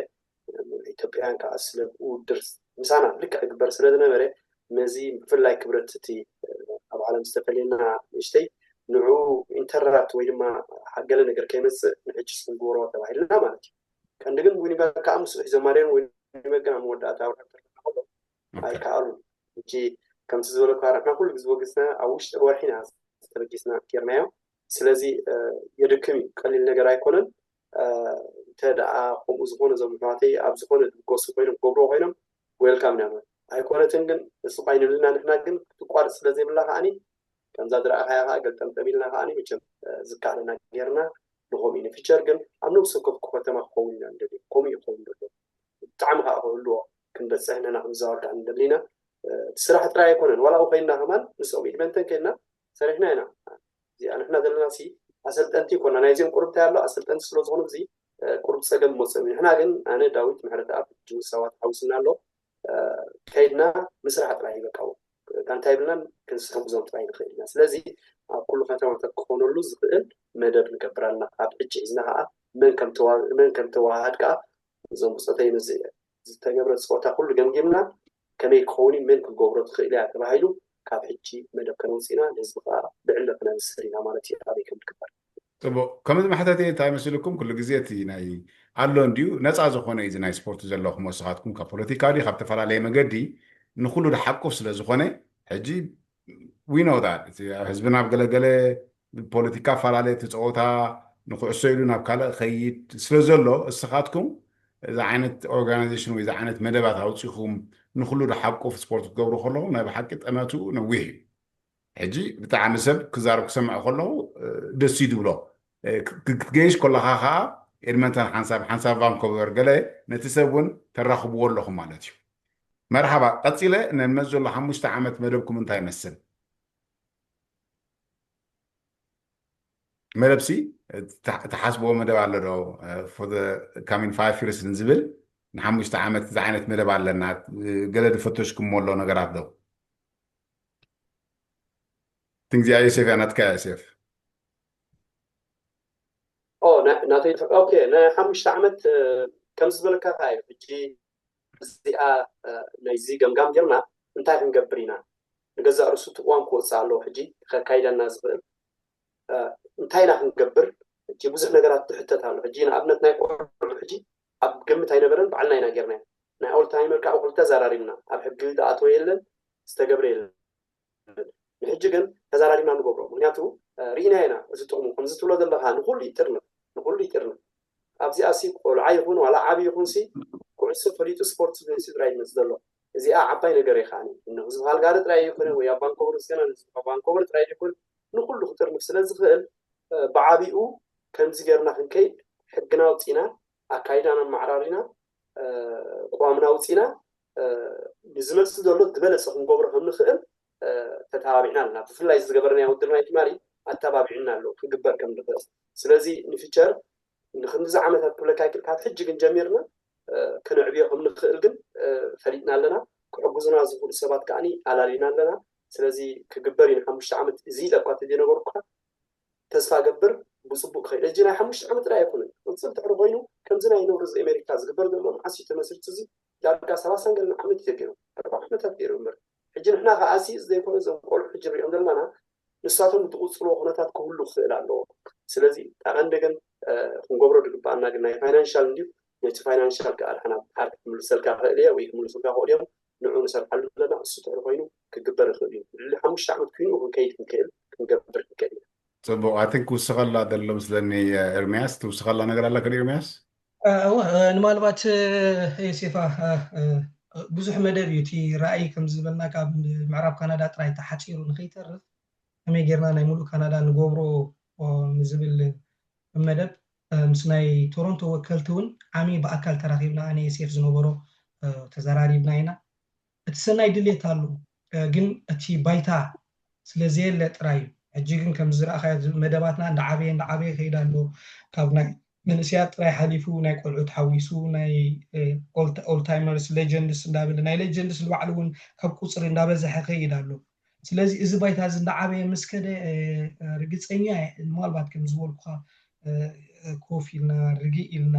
ኢትዮጵያን ከዓ ስለ ውድድር ምሳና ልክዕ ዝግበር ስለ ዝነበረ ነዚ ብፍላይ ክብረት እቲ ኣብ ዓለም ዝተፈለየና ንእሽተይ ንዑ ኢንተራፕት ወይ ድማ ገለ ነገር ከይመፅእ ንሕጂ ስንግበሮ ተባሂልና ማለት እዩ። ቀንዲ ግን ዊኒበግ ከዓ ምስኡ ሒዞማ ነይሮም። ዊኒበግ ግን ኣብ መወዳእታ ውድድር ከሎ ኣይከኣሉን። ሕጂ ከምቲ ዝበለካ ንሕና ኩሉ ግዜ ወጊስና ኣብ ውሽጢ ወርሒ ኢና ተበጊስና ጌርናዮ። ስለዚ የድክም እዩ፣ ቀሊል ነገር ኣይኮነን። እንተ ደኣ ከምኡ ዝኾነ እዞም ኣሕዋተይ ኣብ ዝኾነ ዝብገሱ ኮይኖም ክገብርዎ ኮይኖም ዌልካም ኢና። ኣይኮነትን ግን እሱ ቃይ ንብልና ንሕና ግን ክትቋርፅ ስለ ዘይብላ ከዓኒ ከምዛ ዝረኣኻያ ከዓ ገልጠምጠም ኢልና ከዓኒ መቸም ዝከኣለና ጌርና ንኸምኡ ንፊቸር ግን ኣብ ነብሲ ወከፍ ከተማ ክኸውን ኢና ንደልዮ። ከምኡ ይኸውን ዘሎ ብጣዕሚ ከዓ ክህልዎ ክንበፅሕ ንሕና ክንዘዋር ከዓ ንደሊ ኢና። እቲ ስራሕ ጥራይ ኣይኮነን ዋላ ኣብኡ ኮይንና ከማን ምስኦም ኢድመንተን ከይድና ሰሪሕና ኢና። እዚኣ ንሕና ዘለና ሲ ኣሰልጠንቲ ይኮና ናይዚኦም ቁርብ እንታይ ኣሎ ኣሰልጠንቲ ስለ ዝኾኑ እዚ ቁርብ ፀገም መፅኦም እዩ። ንሕና ግን ኣነ ዳዊት ምሕረተኣብ ጅውን ሰባት ሓዊስና ኣሎ ከይድና ምስራሕ ጥራይ ይበቃዎ። እንታይ ብልናን ክንስሕግዞም ጥራይ ንኽእል ኢና። ስለዚ ኣብ ኩሉ ከተማታት ክኾነሉ ዝኽእል መደብ ንገብር ኣለና። ካብ ሕጂ ሒዝና ከዓ መን ከም ተዋ- መን ከም ተዋሃድ ከዓ እዞም ብፆተይ ነዚ ዝተገብረ ፀወታ ኩሉ ገምጊምና ከመይ ክኸውን እዩ መን ክገብሮ ትኽእል እያ ተባሂሉ ካብ ሕጂ መደብ ከነውፅእ ኢና። ንህዝቢ ከዓ ብዕለ ክነብስር ኢና ማለት እዩ ኣበይ ከም ዝግበር። ፅቡቅ ከምዚ መሕተት እንታይ መሲልኩም ኩሉ ግዜ እቲ ናይ ኣሎ እንድዩ ነፃ ዝኾነ እዩ እዚ ናይ ስፖርት ዘለኹም ወስኻትኩም ካብ ፖለቲካ ድዩ ካብ ዝተፈላለየ መገዲ ንኩሉ ድሓቁፍ ስለ ዝኾነ ሕጂ we know that እቲ ህዝብና ኣብ ገለገለ ፖለቲካ ኣፈላለየ እቲ ፀወታ ንኩዕሶ ኢሉ ናብ ካልእ ኸይድ ስለ ዘሎ እስኻትኩም እዚ ዓይነት ኦርጋናይዜሽን ወይ እዚ ዓይነት መደባት ኣውፂኹም ንኩሉ ድሓቁፍ ስፖርት ክትገብሩ ከለኹም ናይ ብሓቂ ጠመቱ ነዊሕ እዩ። ሕጂ ብጣዕሚ ሰብ ክዛረብ ክሰምዕ ከለኹ ደስ እዩ ዝብሎ። ክትገይሽ ከለኻ ከዓ ኤድመንተን ሓንሳብ ሓንሳብ ቫንኮቨር ገለ ነቲ ሰብ እውን ተራኽብዎ ኣለኹም ማለት እዩ። መርሓባ ቀፂለ ነንመፅ ዘሎ ሓሙሽተ ዓመት መደብኩም እንታይ ይመስል? መደብሲ ትሓስብዎ መደብ ኣሎ ዶ for the coming five years ንዝብል ንሓሙሽተ ዓመት እዚ ዓይነት መደብ ኣለና ገለ ዝፈተሽኩሞ ኣሎ ነገራት ዶ? ትንግዚኣ ዮሴፍ እያ ናትካ እያ ዮሴፍ። ናተይ ናይ ሓሙሽተ ዓመት ከም ዝበለካ ከ እዩ ሕጂ እዚኣ ናይዚ ገምጋም ጌርና እንታይ ክንገብር ኢና? ንገዛእ ርእሱ እቲ ቅዋም ክወፅእ ኣለዎ። ሕጂ ከካይደና ዝኽእል እንታይ ኢና ክንገብር? ሕጂ ብዙሕ ነገራት ትሕተት ኣሎ። ሕጂ ንኣብነት ናይ ቆልዑ ሕጂ ኣብ ግምት ኣይነበረን፣ ባዕልና ኢና ጌርናዮ። ናይ ኦልታይመር ከዓ ክልተ ዘራሪብና፣ ኣብ ሕጊ ዝኣተወ የለን፣ ዝተገብረ የለን። ንሕጂ ግን ተዘራሪብና ንገብሮ። ምክንያቱ ርኢና ኢና እዚ ጥቕሙ። ከምዚ ትብሎ ዘለካ ንኩሉ ይጥርንፍ፣ ንኩሉ ይጥርንፍ። ኣብዚኣ ሲ ቆልዓ ይኹን ዋላ ዓብዪ ይኹን ሲ ኩዕሶ ፈሊጡ ስፖርት ስድራ ይመፅ ዘሎ። እዚኣ ዓባይ ነገር እየ ከዓኒ። ንህዝቢ ካልጋሪ ጥራይ ኣይኮነ ወይ ኣብ ቫንኮቨር ምስ ገና ንህዝቢ ቫንኮቨር ጥራይ ኣይኮን፣ ንኩሉ ክጥርንፍ ስለ ዝኽእል ብዓቢኡ ከምዚ ጌርና ክንከይድ ሕግና ኣውፂና፣ ኣካይዳና ኣመዓራሪና፣ ቅዋምና ኣውፂና፣ ንዝመፅእ ዘሎ ዝበለፀ ክንገብሮ ከም ንኽእል ተተባቢዕና ኣለና። ብፍላይ ዝገበርናዮ ውድድር ናይ ትማሊ ኣተባቢዕና ኣሎ ክግበር ከም ንኽእል። ስለዚ ንፊቸር ንክንድዚ ዓመታት ክብለካ ይክእል፣ ካብ ሕጂ ግን ጀሚርና ከነዕብዮ ከም ንኽእል ግን ፈሊጥና ኣለና። ክሕግዙና ዝኽእሉ ሰባት ከዓኒ ኣላሊና ኣለና። ስለዚ ክግበር እዩ ንሓሙሽተ ዓመት። እዚ ኢለ እኳ ተዘይነገርኩካ ተስፋ ገብር ብፅቡቅ ክኸይድ። እዚ ናይ ሓሙሽተ ዓመት ጥራይ ኣይኮነን፣ ቅፅል ድሕሪ ኮይኑ ከምዚ ናይ ኖርዝ ኣሜሪካ ዝግበር ዘሎ መዓስ እዩ ተመስሪቱ? እዚ ዳርጋ ሰላሳን ገለን ዓመት እዩ ተገይሩ፣ ኣርባዓ ዓመታት ገይሩ እምበር። ሕጂ ንሕና ከዓ ሲ ዘይኮነ እዞም ቆልዑ ሕጂ ንሪኦም ዘለና ንሳቶም ዝቕፅልዎ ኩነታት ክህሉ ክኽእል ኣለዎ። ስለዚ ኣቐንዲ ግን ክንገብሮ ዝግበኣና ግን ናይ ፋይናንሻል እንድዩ። ነቲ ፋይናንሻል ከዓ ድሓና ብሓር ክምልሰልካ ክእል እየ ወይ ክምልሱልካ ክእል እዮም። ንዑ ንሰርሓሉ ዘለና እሱ ትሕሪ ኮይኑ ክግበር ይኽእል እዩ። ልዕሊ ሓሙሽተ ዓመት ኮይኑ ክንከይድ ክንክእል ክንገብር ክንክእል ኢና። ፅቡቅ። ኣትን ክውስኸላ ዘሎ ምስለኒ ኤርሚያስ ትውስኸላ ነገር ኣላ ከ ኤርሚያስ? እወ ንማልባት ሴፋ ብዙሕ መደብ እዩ እቲ ራእይ ከም ዝበልና ካብ ምዕራብ ካናዳ ጥራይ ተሓፂሩ ንከይተርፍ ከመይ ጌርና ናይ ሙሉእ ካናዳ ንገብሮ ንዝብል መደብ ምስ ናይ ቶሮንቶ ወከልቲ እውን ዓሚ ብኣካል ተራኺብና ኣነ ሴፍ ዝነበሮ ተዘራሪብና ኢና። እቲ ሰናይ ድሌት ኣሎ ግን እቲ ባይታ ስለ ዘየለ ጥራይ እዩ። ሕጂ ግን ከም ዝረኣኻዮ መደባትና እንዳዓበየ እንዳዓበየ ይኸይድ ኣሎ። ካብ ናይ መንእሰያት ጥራይ ሓሊፉ ናይ ቆልዑ ተሓዊሱ ናይ ኦልታይመርስ ሌጀንድስ እንዳበለ ናይ ሌጀንድስ ንባዕሉ እውን ካብ ቁፅሪ እንዳበዝሐ ይኸይድ ኣሎ። ስለዚ እዚ ባይታ እዚ እንዳዓበየ ምስ ከደ ርግፀኛ ምናልባት ከም ዝበልኩካ ኮፍ ኢልና ርግእ ኢልና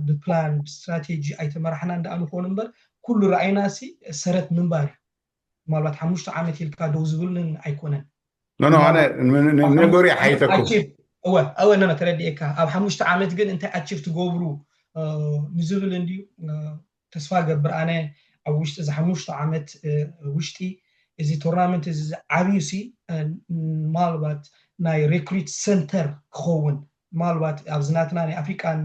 ብፕላን ብስትራቴጂ ኣይተመራሕና እንዳኣ ንኾን እምበር ኩሉ ረኣይና ሲ ሰረት ምንባር እዩ። ምናልባት ሓሙሽተ ዓመት ኢልካ ደው ዝብልን ኣይኮነን። ኖኖ ኣነ ነገሩ ሓይተኩም እወ እወ ነነ ተረዲኤካ ኣብ ሓሙሽተ ዓመት ግን እንታይ ኣቺቭ ትገብሩ ንዝብል እንድዩ ተስፋ ገብር ኣነ ኣብ ውሽጢ እዚ ሓሙሽተ ዓመት ውሽጢ እዚ ቶርናመንት እዚ ዓብዩ ሲ ምናልባት ናይ ሬክሪት ሰንተር ክኸውን ምናልባት ኣብዚ ናትና ናይ ኣፍሪቃን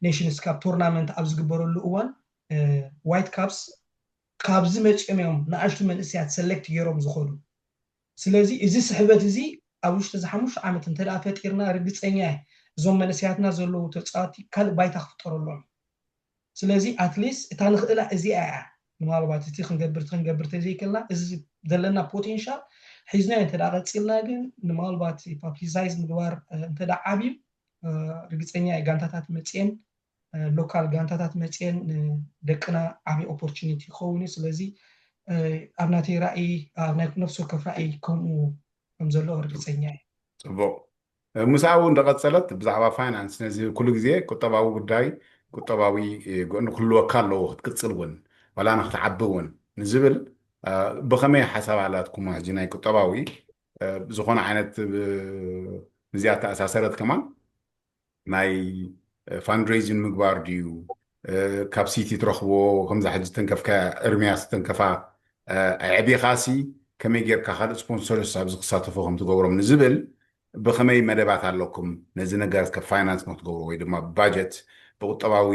ኔሽንስ ካብ ቶርናመንት ኣብ ዝግበረሉ እዋን ዋይት ካፕስ ካብዚ መፂኦም እዮም ንኣሽቱ መንእሰያት ሰሌክት ገይሮም ዝኸዱ። ስለዚ እዚ ስሕበት እዚ ኣብ ውሽጢ እዚ ሓሙሽተ ዓመት እንተ ደኣ ፈጢርና ርግፀኛ እየ እዞም መንእሰያትና ዘለዉ ተፃወቲ ካልእ ባይታ ክፍጠረሎም። ስለዚ ኣትሊስት እታ ንኽእላ እዚኣ እያ። ምናልባት እቲ ክንገብር እቲ ክንገብር ተዘይክልና እዚ ዘለና ፖቴንሻል ሒዝናዮ እንተ ደኣ ቀፂልና ግን ንምናልባት ፓብሊሳይዝ ምግባር እንተ ደኣ ዓብዩ ርግፀኛ እየ ጋንታታት መፅኤን ሎካል ጋንታታት መፅኤን ንደቅና ዓብዪ ኦፖርቹኒቲ ክኸውን እዩ። ስለዚ ኣብ ናተይ ራእይ ኣብ ናይ ነፍሲ ወከፍ ራእይ ከምኡ ከም ዘሎ ርግፀኛ እዩ። ፅቡቅ። ምስኣ እውን እንደቀፀለት ብዛዕባ ፋይናንስ ነዚ ኩሉ ግዜ ቁጠባዊ ጉዳይ ቁጠባዊ ጎኒ ክህልወካ ኣለዎ ክትቅፅል እውን ዋላ ንክትዓቢ እውን ንዝብል ብከመይ ሓሳብ ኣላትኩም ሕጂ ናይ ቁጠባዊ ዝኾነ ዓይነት ብዚኣ ተኣሳሰረት ከማን ናይ ፋንድሬዚን ምግባር ድዩ ካብ ሲቲ ትረኽቦ ከምዛ ሕጂ ዝተንከፍካ እርምያስ ዝተንከፋ ኣዕቢኻሲ ከመይ ጌርካ ካልእ ስፖንሰርስ ኣብዚ ክሳተፎ ከም ትገብሮም ንዝብል ብኸመይ መደባት ኣለኩም ነዚ ነገራት ካብ ፋይናንስ ንክትገብሩ ወይ ድማ ባጀት ብቁጠባዊ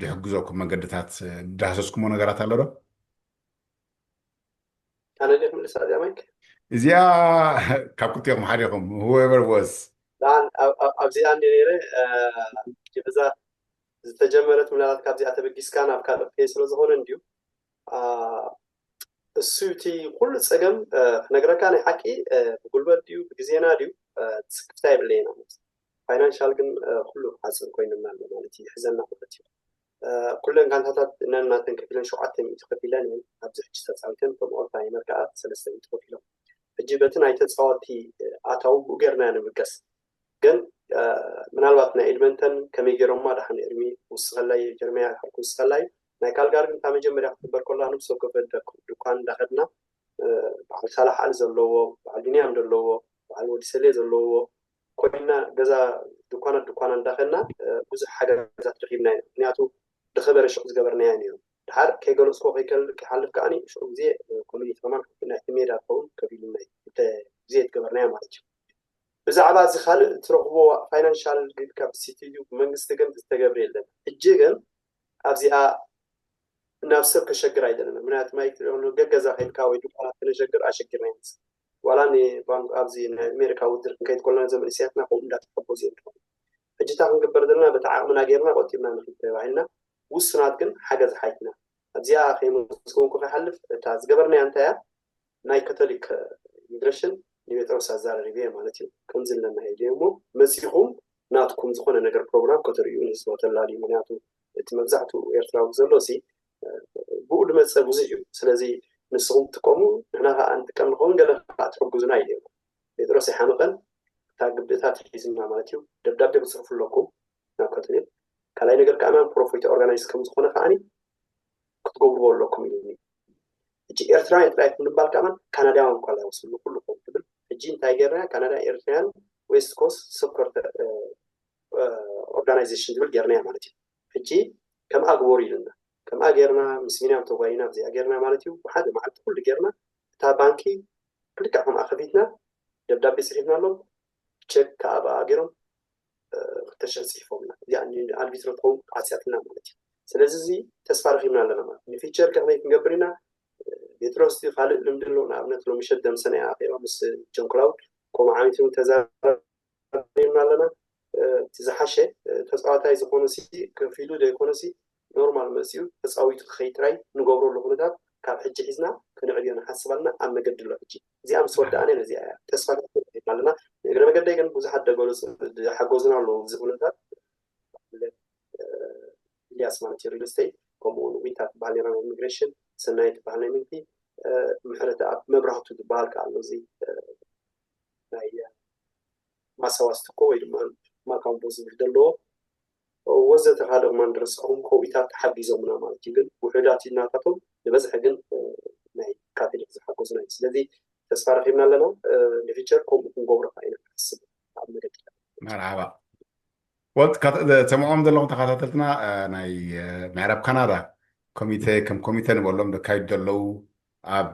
ድሕግዘኩም መገድታት ዳህሰስኩሞ ነገራት ኣሎ ዶ? ኣነ ደ ክምልስ ኣብዚኣ ማይክ እዚኣ ካብ ክልቲኹም ሓዲኹም whoever was ኣብዚኣ እንደ ነይረ ጀበዛ ዝተጀመረት ምናልባት ካብዚኣ ተበጊስካ ናብ ካልእ ክኸይ ስለ ዝኾነ እንድዩ እሱ እቲ ኩሉ ፀገም ክነግረካ ናይ ሓቂ ብጉልበት ድዩ ብግዜና ድዩ ስክፍታ የብለይና ፋይናንሻል ግን ኩሉ ሓፅር ኮይንና ኣሎ ማለት እዩ ሕዘና ማለት እዩ ኩለን ጋንታታት ነናተን ከፊለን ሸውዓተ ሚእቲ ከፊለን እየን ኣብዚ ሕጂ ተፃዊተን ከም ኦልታይመር ከዓ ሰለስተ ሚእቲ ከፊሎም ሕጂ በቲ ናይ ተፃወቲ ኣታዊ ብኡ ጌርና ንምገስ ግን ምናልባት ናይ ኤድመንተን ከመይ ገይሮማ ደሓን ኤርሚ ውስኸላይ ጀርመያ ክውስኸላይ ናይ ካልጋሪ ግን እታ መጀመርያ ክትግበር ከላ፣ ነብሲ ወከፍ ድኳን እንዳኸድና፣ በዓል ሳላሕ ኣል ዘለዎ፣ በዓል ቢንያም ዘለዎ፣ በዓል ወዲ ሰሌ ዘለዎ ኮይና፣ ገዛ ድኳናት ድኳና እንዳኸድና ብዙሕ ሓገዛት ረኺብና ኢና። ምክንያቱ ድኸበረ ሽዑ ዝገበርናዮ ነይሩ። ድሓር ከይገለፅኮ ከይከል ክሓልፍ ከዓኒ ሽዑ ግዜ ኮሚኒቲ ከማን ናይቲ ሜዳ ክኸውን ከቢሉና እዩ። ግዜ ትገበርናዮ ማለት እዩ። ብዛዕባ እዚ ካልእ ትረኽቦ ፋይናንሻል ግድ ካብ ሲቲ ድዩ ብመንግስቲ ግን ዝተገብረ የለን። ሕጂ ግን ኣብዚኣ ናብ ሰብ ከሸግር ኣይደለና። ምክንያቱ ማይ ትሪኦ ገገዛ ከይድካ ወይ ድኳናት ከነሸግር ኣሸጊርና ይመስ ዋላ ንባንክ ኣብዚ ናይ ኣሜሪካ ውድድር ክንከይድ ከለና እዞም መንእሰያትና ከምኡ እንዳተሓጎዙ እዮም። ሕጂ እታ ክንግበር ዘለና በቲ ዓቕምና ጌርና ቆጢብና ንክድ ተባሂልና ውሱናት ግን ሓገዝ ሓይትና ኣብዚኣ ከይመስከንኩ ከይሓልፍ እታ ዝገበርናያ እንታይ እያ ናይ ካቶሊክ ሚድረሽን ንቤጥሮስ ኣዛራሪበ ማለት እዩ። ከምዚ ኣለና ሄደ እሞ መፂኹም ናትኩም ዝኾነ ነገር ፕሮግራም ከተርእዩ ንህዝቦ ተላልዩ። ምክንያቱ እቲ መብዛሕትኡ ኤርትራዊ ዘሎ ሲ ብኡ ድመፀ ብዙሕ እዩ። ስለዚ ንስኹም ትጥቀሙ ንሕና ከዓ ንጥቀም ንኸውን ገለ ከዓ ትሕጉዙና እዩ። ጴጥሮስ ኣይሓመቐን እታ ግብእታት ሒዝና ማለት እዩ። ደብዳቤ ክፅሕፉ ኣለኩም ናብ ካቶሊክ። ካልኣይ ነገር ከዓ ፕሮፎይታ ኦርጋናይዝ ከም ዝኾነ ከዓኒ ክትገብርዎ ኣለኩም ኢሉኒ። ሕጂ ኤርትራውያን ጥራይ ምንባል ከማን ካናዳውያን እኳ ኣይወስድሉ ኩሉ ክኸውን ትብል። ሕጂ እንታይ ገርና ካናዳ ኤርትራውያን ዌስት ኮስት ሰፖርት ኦርጋናይዜሽን ዝብል ገርናያ ማለት እዩ። ሕጂ ከምኣ ግበሩ ኢሉና። ከምኣ ገርና ምስ ሚንያም ተጓይና ኣብዚኣ ገርና ማለት እዩ። ብሓደ መዓልቲ ኩሉ ገርና እታ ባንኪ ክልክዕ ከምኣ ከፊትና ደብዳቤ ፅሒፍናሎም ቸክ ከዓ ብኣ ገይሮም ክልተ ሽሕ ፅሒፎምና እዚኣ ኣልቢትሮ ትኸውን ዓፅያትና ማለት እዩ። ስለዚ እዚ ተስፋ ረኪብና ኣለና ማለት ንፊቸር ከመይ ክንገብር ኢና ቤትሮስ ካልእ ልምዲ ኣሎ ንኣብነት ሎሚ ሸደም ሰነ ኣኺባ ምስ ጆን ክላውድ ከምኡ ዓሚቱ ተዛሪብና ኣለና እቲ ዝሓሸ ተፃዋታይ ዝኾነ ሲ ከፊሉ ዘይኮነ ሲ ኖርማል መፅኡ ተፃዊቱ ክኸይ ጥራይ ንገብረሉ ኩነታት ካብ ሕጂ ሒዝና ክንዕብዮ ንሓስብ ኣለና ኣብ መገዲ ኣሎ ሕጂ እዚኣ ምስ ወዳእና ነዚኣ እያ ተስፋ ኣለና እግረ መገደይ ግን ብዙሓት ደገሉ ሓጎዝና ኣለዉ እዚ ኩነታት ኢልያስ ማለት እዩ ሪል ስቴት ከምኡ እውን ዊንታ ትበሃል ነራ ናይ ኢሚግሬሽን ሰናይ ትበሃል ናይ ምግቢ ምሕረት ኣብ መብራህቱ ዝበሃል ከዓ ኣሎ እዚ ናይ ማሳዋስ ትኮ ወይ ድማ ማካምቦ ዝብል ዘለዎ ወዘተ ካልእ ማን ረስዕኹም ከውኢታት ተሓጊዞምና ማለት እዩ ግን ውሑዳት ናታቶም ዝበዝሐ ግን ናይ ካቶሊክ ዝሓገዙና እዩ ስለዚ ተስፋ ረኪብና ኣለና ንፊቸር ከምኡ ክንገብሮ ከዓ ኢና ንሓስብ ኣብ መደብ መርሓባ ወልት ሰምዖም ዘለኹም ተኸታተልትና ናይ ምዕራብ ካናዳ ኮሚተ ከም ኮሚተ ንበሎም ዘካይዱ ዘለዉ ኣብ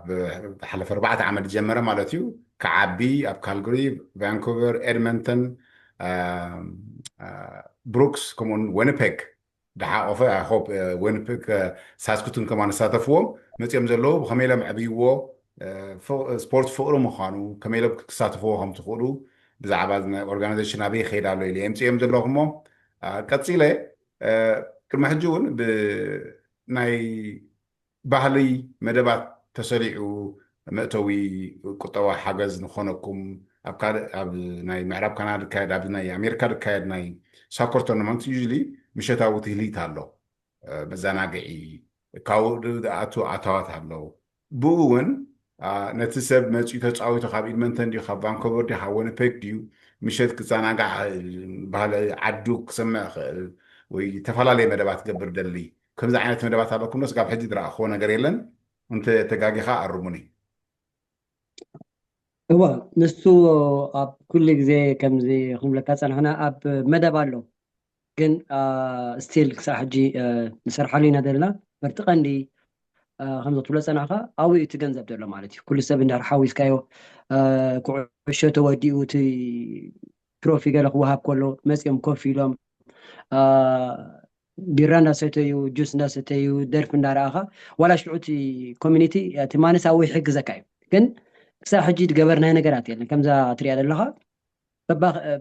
ሓለፈ ኣርባዕተ ዓመት ዝጀመረ ማለት እዩ ክዓቢ ኣብ ካልግሪ ቫንኩቨር ኤድመንተን ብሩክስ ከምኡውን ወኒፔግ ዝሓቆፈ ሆፕ ወኒፔግ ሳስኩቱን ከማ ንሳተፍዎም መፅኦም ዘለዉ ብከመይ ኢሎም ዕብይዎ ስፖርት ፍቅሪ ምኳኑ ከመይ ኢሎም ክሳተፍዎ ከም ትኽእሉ ብዛዕባ ናይ ኦርጋናይዜሽን ኣበይ ይኸይድ ኣሎ ኢለ የምፅኦም ዘለኹ እሞ ቀፂለ ቅድሚ ሕጂ እውን ብናይ ባህሊ መደባት ተሰሪዑ መእተዊ ቁጠባ ሓገዝ ንኾነኩም ኣብ ካልእ ኣብ ናይ ምዕራብ ካናዳ ዝካየድ ኣብ ናይ ኣሜሪካ ዝካየድ ናይ ሳኮር ቶርናመንት ዩ ምሸታዊ ትህሊት ኣሎ መዘናግዒ ካብኡ ዝኣቱ ኣታዋት ኣለዉ ብኡ እውን ነቲ ሰብ መፅኡ ተፃዊቱ ካብ ኢድመንተን ድዩ ካብ ቫንኮቨር ድዩ ካብ ወኒፔግ ድዩ ምሸት ክዘናጋዕ ባህሊ ዓዱ ክሰምዕ ክእል ወይ ዝተፈላለየ መደባት ክገብር ደሊ ከምዚ ዓይነት መደባት ኣለኩም ዶ ስጋብ ሕጂ ዝረኣኽዎ ነገር የለን እንተ ተጋጊኻ ኣርሙኒ እወ ንሱ ኣብ ኩሉ ግዜ ከምዚ ክንብለካ ፀናሕና ኣብ መደብ ኣሎ ግን ስቲል ክሳብ ሕጂ ንሰርሓሉ ኢና ዘለና በርቲ ቀንዲ ከምዚ ክትብሎ ፀናሕካ ኣብኡ እቲ ገንዘብ ዘሎ ማለት እዩ ኩሉ ሰብ እንዳር ሓዊስካዮ ኩዕሾ ተወዲኡ እቲ ትሮፊ ገለ ክወሃብ ከሎ መፂኦም ኮፍ ኢሎም ቢራ እንዳሰተዩ ጁስ እንዳሰተዩ ደርፊ እንዳረኣኻ ዋላ ሽዑ እቲ ኮሚኒቲ እቲ ማነስ ኣብኡ ይሕግዘካ እዩ ግን ክሳብ ሕጂ ዝገበርናዮ ነገራት የለን ከምዛ ትሪኣ ዘለኻ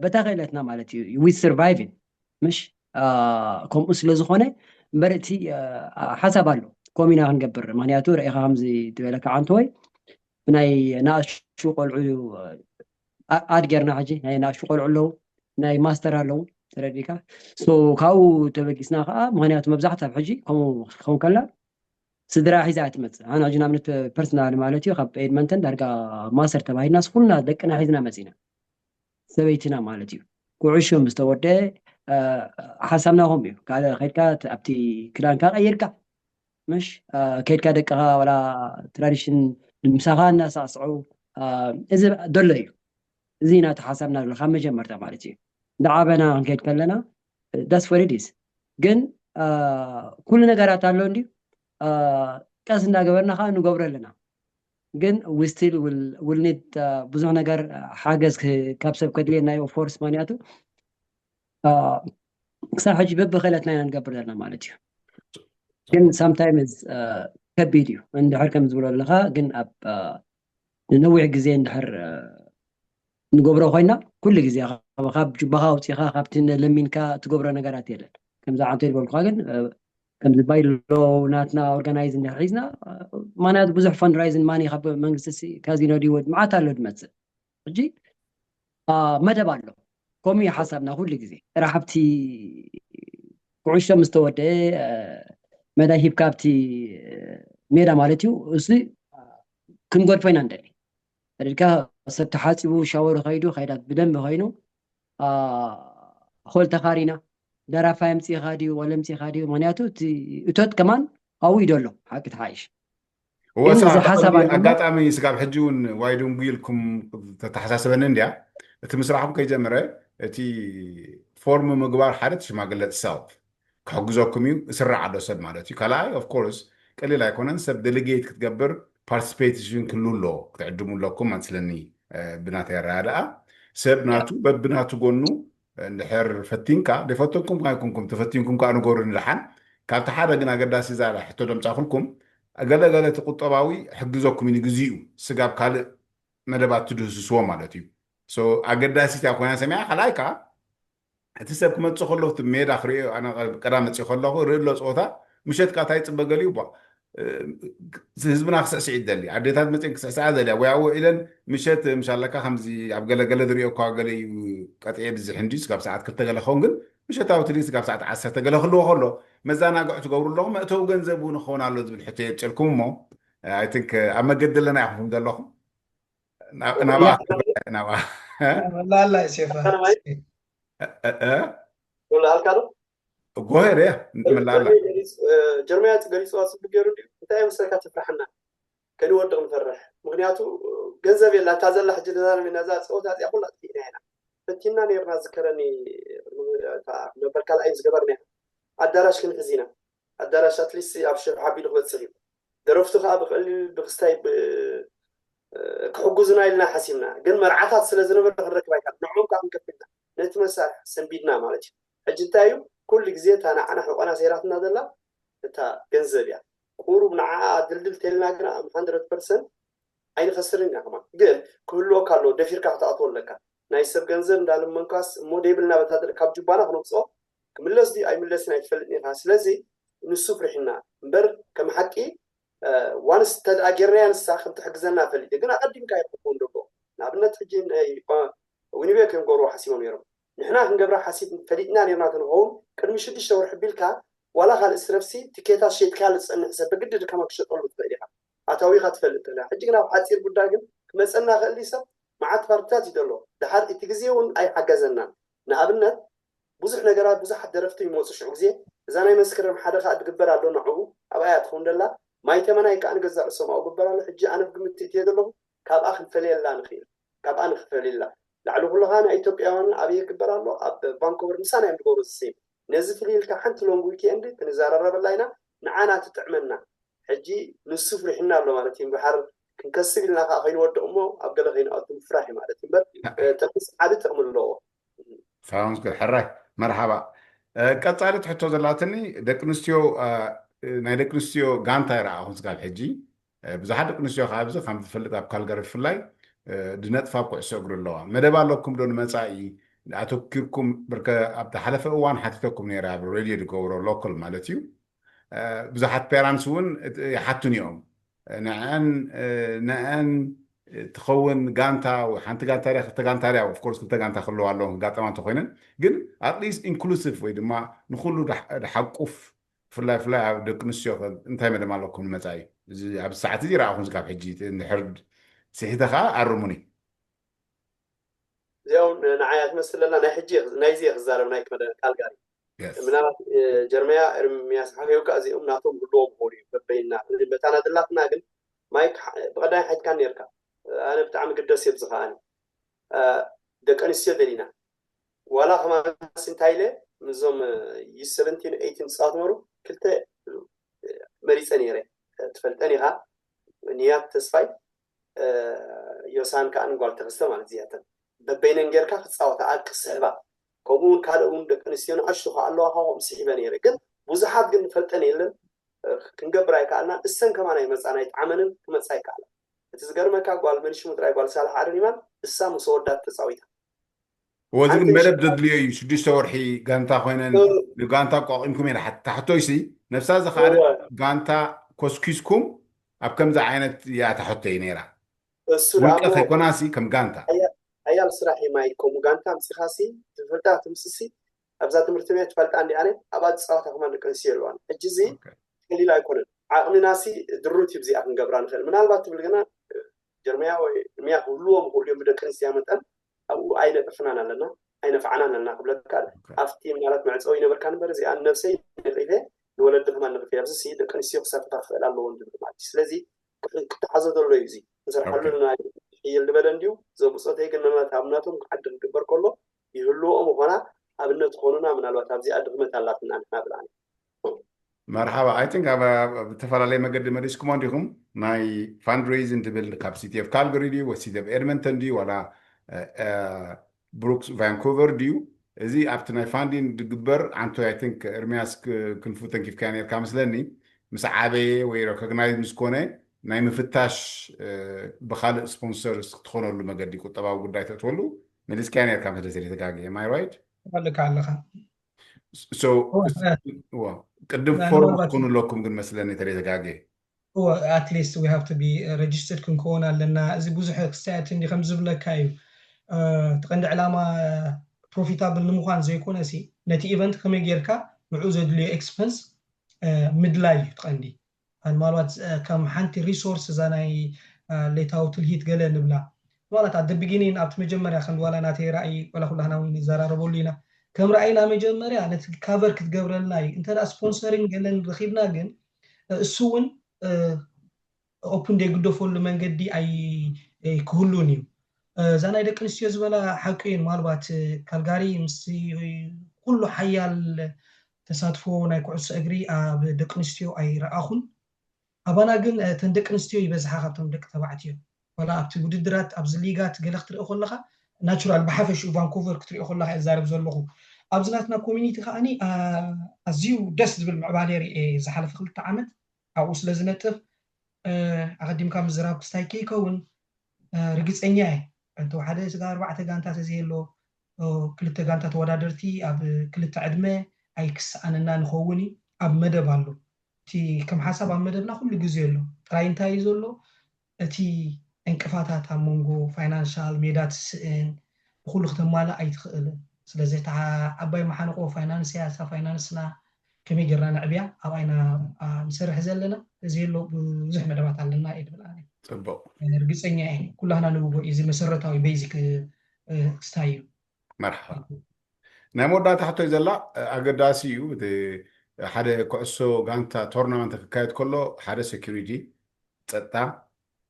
በታ ክእለትና ማለት እዩ with surviving ምሽ ከምኡ ስለ ዝኾነ እምበር እቲ ሓሳብ ኣሎ ከምኡ ኢና ክንገብር ምክንያቱ ርኢኻ ከምዚ ዝበለካ ዓንተወይ ብናይ ናእሹ ቆልዑ ኣድ ጌርና ሕጂ ናይ ናእሹ ቆልዑ ኣለዉ ናይ ማስተር ኣለዉ ተረዲካ ካብኡ ተበጊስና ከዓ ምክንያቱ መብዛሕትኡ ኣብ ሕጂ ከምኡ ክኸውን ከላ ስድራ ሒዛ እያ ትመፅእ ኣነ ሕጂ ንኣብነት ፐርሰናል ማለት እዩ ካብ ኤድመንተን ዳርጋ ማስተር ተባሂልና ስኩልና ደቅና ሒዝና መፂና ሰበይትና ማለት እዩ ኩዕሾ ምስ ተወደ ሓሳብና ከምኡ እዩ ካልእ ከድካ ኣብቲ ክዳንካ ቀይርካ ምሽ ከድካ ደቅኻ ዋላ ትራዲሽን ምሳኻ እናሳዕስዑ እዚ ደሎ እዩ። እዚ ናቲ ሓሳብና ዘሎ ካብ መጀመርታ ማለት እዩ። ንዓበና ክንከይድ ከለና that's what it is። ግን ኩሉ ነገራት ኣሎ እንድዩ። ቀስ እንዳገበርና ከዓ ንገብሮ ኣለና። ግን we still will need ብዙሕ ነገር ሓገዝ ካብ ሰብ ከድልየና እዩ ኦፍኮርስ። ምክንያቱ ክሳብ ሕጂ በብክእለትና ኢና ንገብር ዘለና ማለት እዩ። ግን sometimes ከቢድ እዩ እንድሕር ከም ዝብሎ ኣለካ። ግን ኣብ ንነዊሕ ግዜ እንድሕር ንገብሮ ኮይና ኩሉ ግዜ ካብ ጁባኻ ኣውፂኻ ካብቲ ለሚንካ ትገብሮ ነገራት የለን። ከምዚ ዓንተ ዝበልኩካ ግን ከምዚ ባይሎ ናትና ኦርጋናይዝ እንድሕር ሒዝና ማንያት ብዙሕ fundraising money ካብ መንግስቲ ካዚኖ ድዩ መዓት ኣሎ ድመፅእ። ሕጂ መደብ ኣሎ። ከምኡ እዩ ሓሳብና ኩሉ ግዜ። ጥራሕ ኣብቲ ኩዕሾ ምስ ተወደአ መዳይ ሂብካ ኣብቲ ሜዳ ማለት እዩ። እዚ ክንገድፎ ኢና ንደሊ። ተረድካ? ሰብ ተሓፂቡ ሻወር ከይዱ ከይዳት ብደንብ ኮይኑ ሆል ተኻሪና ደራፋይ ኣምፂኻ ድዩ ወለ ኣምፂኻ ድዩ? ምክንያቱ እቲ እቶት ከማን ኣብኡ እዩ ደሎ ሓቂ ተሓይሽ። ወሳ ኣጋጣሚ ስጋብ ሕጂ እውን ዋይ ዶንጉ ኢልኩም ተተሓሳስበኒ እንድያ። እቲ ምስራሕኩም ከይጀመረ እቲ ፎርም ምግባር ሓደ ሽማግለ ሰልፍ ክሕግዘኩም እዩ። እስራዕ ኣሎ ሰብ ማለት እዩ። ካልኣይ ኦፍኮርስ ቀሊል ኣይኮነን። ሰብ ዴሊጌት ክትገብር ፓርቲስፔሽን ክህሉ ኣሎ ክትዕድሙ ኣለኩም መስለኒ። ብናተይ ኣረዳድኣ ሰብ ናቱ በብናቱ ጎኑ እንድሕር ፈቲንካ ደይፈተንኩም ኣይኮንኩም ተፈቲንኩም ከዓ ንገሩ ንድሓን። ካብቲ ሓደ ግን ኣገዳሲ እዛ ሕቶ ደምፃኹልኩም ገለገለ እቲ ቁጠባዊ ሕግዘኩም እዩ ንግዚኡ ስጋብ ካልእ መደባት ትድህስስዎ ማለት እዩ። ኣገዳሲት እያ ኮይና ሰሚዓ። ካልኣይ ከዓ እቲ ሰብ ክመፅእ ከሎ እቲ ሜዳ ክሪኦ ቀዳም መፅእ ከለኹ ርኢ ኣሎ ፀወታ ምሸት ከዓ እንታይ ፅበ ገሊኡ ህዝብና ክስዕስዕ ይደሊ ኣዴታት መፅን ክስዕስዓ ዘልያ ወይ ኣብኡ ኢለን ምሸት ምሻለካ ከምዚ ኣብ ገለገለ ዝሪኦ እኳ ገለ እዩ ቀጥየ ብዝሕ እንዲ ስጋብ ሰዓት ክልተ ገለ ክኸውን ግን ምሸታዊ ትልሂት ስጋብ ሰዓት ዓሰርተ ገለ ክልዎ ከሎ መዘናግዒ ትገብሩ ኣለኹም መእተዊ ገንዘብ እውን ክኸውን ኣሎ ዝብል ሕቶ የብጨልኩም እሞ I think ኣብ መገዲ ኣለና ኢኹም ዘለኹም ናብኣ ናብኣ ላላ ሴፋ ላልካ ዶ ጎሄር እያ እንመላላ ጀርመያ ገሊፅዋ ፅቡቅ ገይሩ እንዲ እንታይ መሰልካ ትፍርሓና ከንወድቕ ንፈርሕ ምክንያቱ ገንዘብ የላ እታ ዘላ ሕጂ ተዛረብ ነዛ ፀወታ እዚኣ ኩላ ጥፊእና ኢና ፈቲና ነርና ዝከረኒ ነበር ካልኣይ ዝገበርና ኣዳራሽ ክንሕዝ ኢና ኣዳራሽ ኣትሊስት ኣብ ሽሕ ሓቢሉ ክበፅሕ እዩ ደረፍቱ ከዓ ብቀሊል ብክስታይ ክሕጉዙና ኢልና ሓሲብና ግን መርዓታት ስለ ዝነበረ ክንረክብ ኣይካል ንዕኦም ከዓ ክንከፍልና ነቲ መሳርሒ ሰንቢድና ማለት እዩ ሕጂ እንታይ እዩ ኩሉ ግዜ እታ ንዓና ሕቆና ሰይራትና ዘላ እታ ገንዘብ እያ ቁሩብ ንዓኣ ድልድል ተልና ግና hundred percent ኣይንኸስርን ኢና ከማ ግን ክህልወካ ኣለዎ ደፊርካ ክትኣትዎ ኣለካ ናይ ሰብ ገንዘብ እንዳለመንካስ እሞ ደይብልና በታ ካብ ጁባና ክነውፅኦ ክምለስ ድዩ ኣይምለስን ኣይትፈልጥን ኢኻ ስለዚ ንሱ ፍሪሕና እምበር ከም ሓቂ ዋንስ ተደኣ ጌርናያ ንሳ ከም ትሕግዘና ፈሊጠ ግን ኣቐዲምካ ይኸውን ደሎ ንኣብነት ሕጂ ዊኒቤ ከም ገብርዎ ሓሲቦም ነይሮም ንሕና ክንገብራ ሓሲብ ፈሊጥና ነርና ተንኸውን ቅድሚ ሽዱሽተ ወርሒ ቢልካ ዋላ ካልእ ስረፍሲ ትኬታት ሸጥካ ዝፀንሕ ሰብ ብግድድ ከማ ክሸጠሉ ትኽእል ኢኻ ኣታዊኻ ትፈልጥ ተላ ሕጂ ግን ኣብ ሓፂር ጉዳይ ግን ክመፀና ክእል ሰብ መዓት ፓርትታት እዩ ዘሎ ድሓር እቲ ግዜ እውን ኣይሓገዘናን ንኣብነት ብዙሕ ነገራት ብዙሓት ደረፍቲ ይመፁ ሽዑ ግዜ እዛ ናይ መስከረም ሓደ ከዓ ትግበር ኣሎ ንዕኡ ኣብኣ እያ ትኸውን ደላ ማይ ተመናይ ከዓ ንገዛእ ርእሶም ኣብኡ ግበር ኣሎ ሕጂ ኣነ ብግምት እትየ ዘለኹ ካብኣ ክንፈልየላ ንኽእል ካብኣ ንኽፈልየላ ላዕሊ ኩሉ ከዓ ናይ ኢትዮጵያውያን ኣበየ ክግበር ኣሎ ኣብ ቫንኮቨር ምሳና እዮም ዝገብሩ ዝስይም ነዚ ፍልይ ኢልካ ሓንቲ ሎንግ ዊኬንድ ክንዘራረበላ ኢና ንዓና ትጥዕመና ሕጂ ንሱ ፍሪሕና ኣሎ ማለት እዩ ድሓር ክንከስብ ኢልና ከዓ ከይንወድቕ እሞ ኣብ ገለ ከይንኣቱ ምፍራሕ እዩ ማለት እዩ እምበር ጥቅምስ ዓቢ ጥቅሚ ኣለዎ ሳውንስ ጉድ ሕራይ መርሓባ ቀፃሊት ሕቶ ዘላትኒ ደቂ ኣንስትዮ ናይ ደቂ ኣንስትዮ ጋንታ ይረኣኹ ስጋብ ሕጂ ብዙሓት ደቂ ኣንስትዮ ከዓ ኣብዚ ከም ዝፈልጥ ኣብ ካልጋሪ ብፍላይ ድነጥፋ ኣብ ኩዕሶ እግሪ ኣለዋ መደብ ኣለኩም ዶ ንመፃኢ ኣተኪርኩም ብርከ ኣብ ዝሓለፈ እዋን ሓቲተኩም ነይረ ኣብ ሬድዮ ዝገብሮ ሎካል ማለት እዩ ብዙሓት ፔራንትስ እውን ይሓቱን እዮም ንዐን ንዐን ትኸውን ጋንታ ሓንቲ ጋንታ ሪያ ክልተ ጋንታ ሪያ ኦፍኮርስ ክልተ ጋንታ ክህልዋ ኣለዎ ክጋጠማ እንተኮይነን ግን ኣትሊስት ኢንክሉሲቭ ወይ ድማ ንኩሉ ድሓቁፍ ብፍላይ ብፍላይ ኣብ ደቂ ኣንስትዮ እንታይ መደብ ኣለኩም ንመፃኢ እዚ ኣብ ሰዓት እዚ ረኣኹም ካብ ሕጂ እንድሕር ስሒተ ከዓ ኣርሙኒ እዚኦም ንዓያ ትመስል ኣላ ናይ ሕጂ ናይዚ እየ ክዛረብ ናይ ክመደ ካልጋሪ ምናልባት ጀርመያ ኤርሚያስ ሓገውካ እዚኦም ናቶም ህልዎም ኾኑ እዩ በበይና በታና ደላትና ግን ማይክ ብቐዳይ ሓይትካ ነርካ ኣነ ብጣዕሚ ግደስ የብዚ ከዓኒ ደቂ ኣንስትዮ ደሊና ዋላ ከማንስ እንታይ ኢለ ምዞም ዩ ሰቨንቲን ኤይቲን ዝፃወት ነበሩ ክልተ መሪፀ ነይረ ትፈልጠን ኢኻ ንያት ተስፋይ ዮሳን ከዓ ንጓል ተኸስተ ማለት እዚኣተን በበይነን ጌርካ ክፃወታ ኣብ ክስሕባ ከምኡ እውን ካልእ እውን ደቂ ኣንስትዮ ንኣሽቱ ከዓ ኣለዋ ካብኦም ስሒበ ነይረ ግን ብዙሓት ግን ንፈልጠን የለን ክንገብር ኣይከኣልና እሰን ከማን ኣይመፃን ኣይጠዓመንን ክመፃ ኣይከኣላ እቲ ዝገርመካ ጓል መንሽሙ ጥራይ ጓል ሳልሕ ኣደን ይማን እሳ ምስ ወዳት ተፃዊታ ወዚ ግን መደብ ዘድልዮ እዩ ሽዱሽተ ወርሒ ጋንታ ኮይነን ንጋንታ ኣቋቂምኩም እየ ሓታ ሕቶይሲ ነብሳ ዝኸኣለ ጋንታ ኮስኪስኩም ኣብ ከምዚ ዓይነት እያ እታ ሕቶይ ነይራ ውልቀ ከይኮናሲ ከም ጋንታ ሓያል ስራሕ እዩ ማይ ከምኡ ጋንታ ኣምፂኻሲ ትፈልጣ ትምስሲ ኣብዛ ትምህርቲ ቤት ትፈልጣ እንዲኣነ ኣብኣ ዝፃወታ ከማን ደቂ ኣንስትዮ ኣለዋን ሕጂ እዚ ቀሊል ኣይኮነን ዓቕምናሲ ድሩት እዩ ብዚኣ ክንገብራ ንኽእል ምናልባት ትብል ግና ጀርመያ ወይ ሚያ ክህልዎም ክእሉ እዮም ብደቂ ኣንስትያ መጠን ኣብኡ ኣይነጥፍናን ኣለና ኣይነፍዓናን ኣለና ክብለካ ኣብቲ ምናልባት መዕፀዊ ይነበርካ ንበር እዚኣ ነብሰይ ንኽኢለ ንወለዲ ከማን ንኽእል ኣብዚ ደቂ ኣንስትዮ ክሳተፋ ክኽእል ኣለዎን ዝብል ማለት እዩ ስለዚ ክተሓዞ ዘሎ እዩ እዚ ንሰርሓሉ ናይ ሕይል ዝበለ እንድዩ ዘብፆተይ ግን ምናልባት ኣብነቶም ክዓዲ ክግበር ከሎ ይህልዎ ምኾና ኣብነት ዝኾኑና ምናልባት ኣብዚኣ ድኽመት ኣላትና ንሕና ብልዓኒ መርሓባ ኣይ ቲንክ ኣብ ዝተፈላለየ መገዲ መሊስኩሞ እንዲኹም ናይ fundraising ትብል ካብ city of Calgary ድዩ ወይ city of Edmonton ድዩ ዋላ Brooks Vancouver ድዩ እዚ ኣብቲ ናይ funding ዝግበር ኣንቶ ኣይ ቲንክ ኤርሚያስ ክንፉ ተንኪፍካዮ ነርካ መስለኒ ምስ ዓበየ ወይ recognize ምስ ኮነ ናይ ምፍታሽ ብካልእ sponsors ክትኾነሉ መገዲ ቁጠባዊ ጉዳይ ተእትወሉ መሊስካዮ ነርካ መስለ ተጋግየ am I right ልካ ኣለኻ ቅድም form ክትኮኑ ኣለኩም ግን መስለኒ ተለይ ተጋግየ at least we have to be registered ክንከውን ኣለና እዚ ብዙሕ ክስተያት እንዲ ከም ዝብለካ እዩ ትቐንዲ ዕላማ profitable ንምዃን ዘይኮነ ሲ ነቲ event ከመይ ጌርካ ንዑ ዘድልዮ expense ምድላይ እዩ ትቐንዲ ምናልባት ከም ሓንቲ resource እዛ ናይ ሌታዊ ትልሂት ገለ ንብላ ማለት at the beginning ኣብቲ መጀመርያ ከም ዋላ ናተይ ራእይ ዋላ ኩላህና እውን ንዘራረበሉ ኢና ከም ራእይና መጀመርያ ነቲ cover ክትገብረልና እዩ እንተ sponsoring ገለን ረኪብና ግን እሱ እውን open ዘይግደፈሉ መንገዲ ኣይ ክህሉን እዩ እዛ ናይ ደቂ ኣንስትዮ ዝበላ ሓቂ እዩ ምናልባት ካልጋሪ ምስ ኩሉ ሓያል ተሳትፎ ናይ ኩዕሶ እግሪ ኣብ ደቂ ኣንስትዮ ኣይረኣኹን ኣባና ግን እተን ደቂ ኣንስትዮ ይበዝሓ ካብቶም ደቂ ተባዕትዮ ዋላ ኣብቲ ውድድራት ኣብዚ ሊጋት ገለ ክትርኢ ከለካ ናቹራል ብሓፈሽኡ ቫንኩቨር ክትሪኦ ከለካ እዛረብ ዘለኹ ኣብዚ ናትና ኮሚኒቲ ከዓኒ ኣዝዩ ደስ ዝብል ምዕባለ ርኤ ዝሓለፈ ክልተ ዓመት ኣብኡ ስለ ዝነጥፍ ኣቐዲምካ ምዝራብ ክስታይ ከይከውን ርግፀኛ እየ እንተ ሓደ ስጋ ኣርባዕተ ጋንታ ተዘየሎ ክልተ ጋንታ ተወዳደርቲ ኣብ ክልተ ዕድመ ኣይክሰኣነና ንኸውን እዩ ኣብ መደብ ኣሎ እቲ ከም ሓሳብ ኣብ መደብና ኩሉ ግዜ ኣሎ ጥራይ እንታይ እዩ ዘሎ እቲ ዕንቅፋታት ኣብ መንጎ ፋይናንሻል ሜዳ ትስእን ብኩሉ ክተማልእ ኣይትኽእልን ስለዚ እታ ዓባይ መሓንቆ ፋይናንስ እያ እሳ ፋይናንስና ከመይ ጌርና ነዕብያ ኣብኣ ኢና ንሰርሕ ዘለና እዚ ኣሎ ብዙሕ መደባት ኣለና እየ ድብል ኣነ ፅቡቅ ርግፀኛ እየ ኩላህና ንብጎ እዩ እዚ መሰረታዊ ቤዚክ ክስታይ እዩ መርሓባ ናይ መወዳእታ ሕቶይ ዘላ ኣገዳሲ እዩ እቲ ሓደ ኩዕሶ ጋንታ ቶርናመንት ክካየድ ከሎ ሓደ ሴኩሪቲ ፀጥታ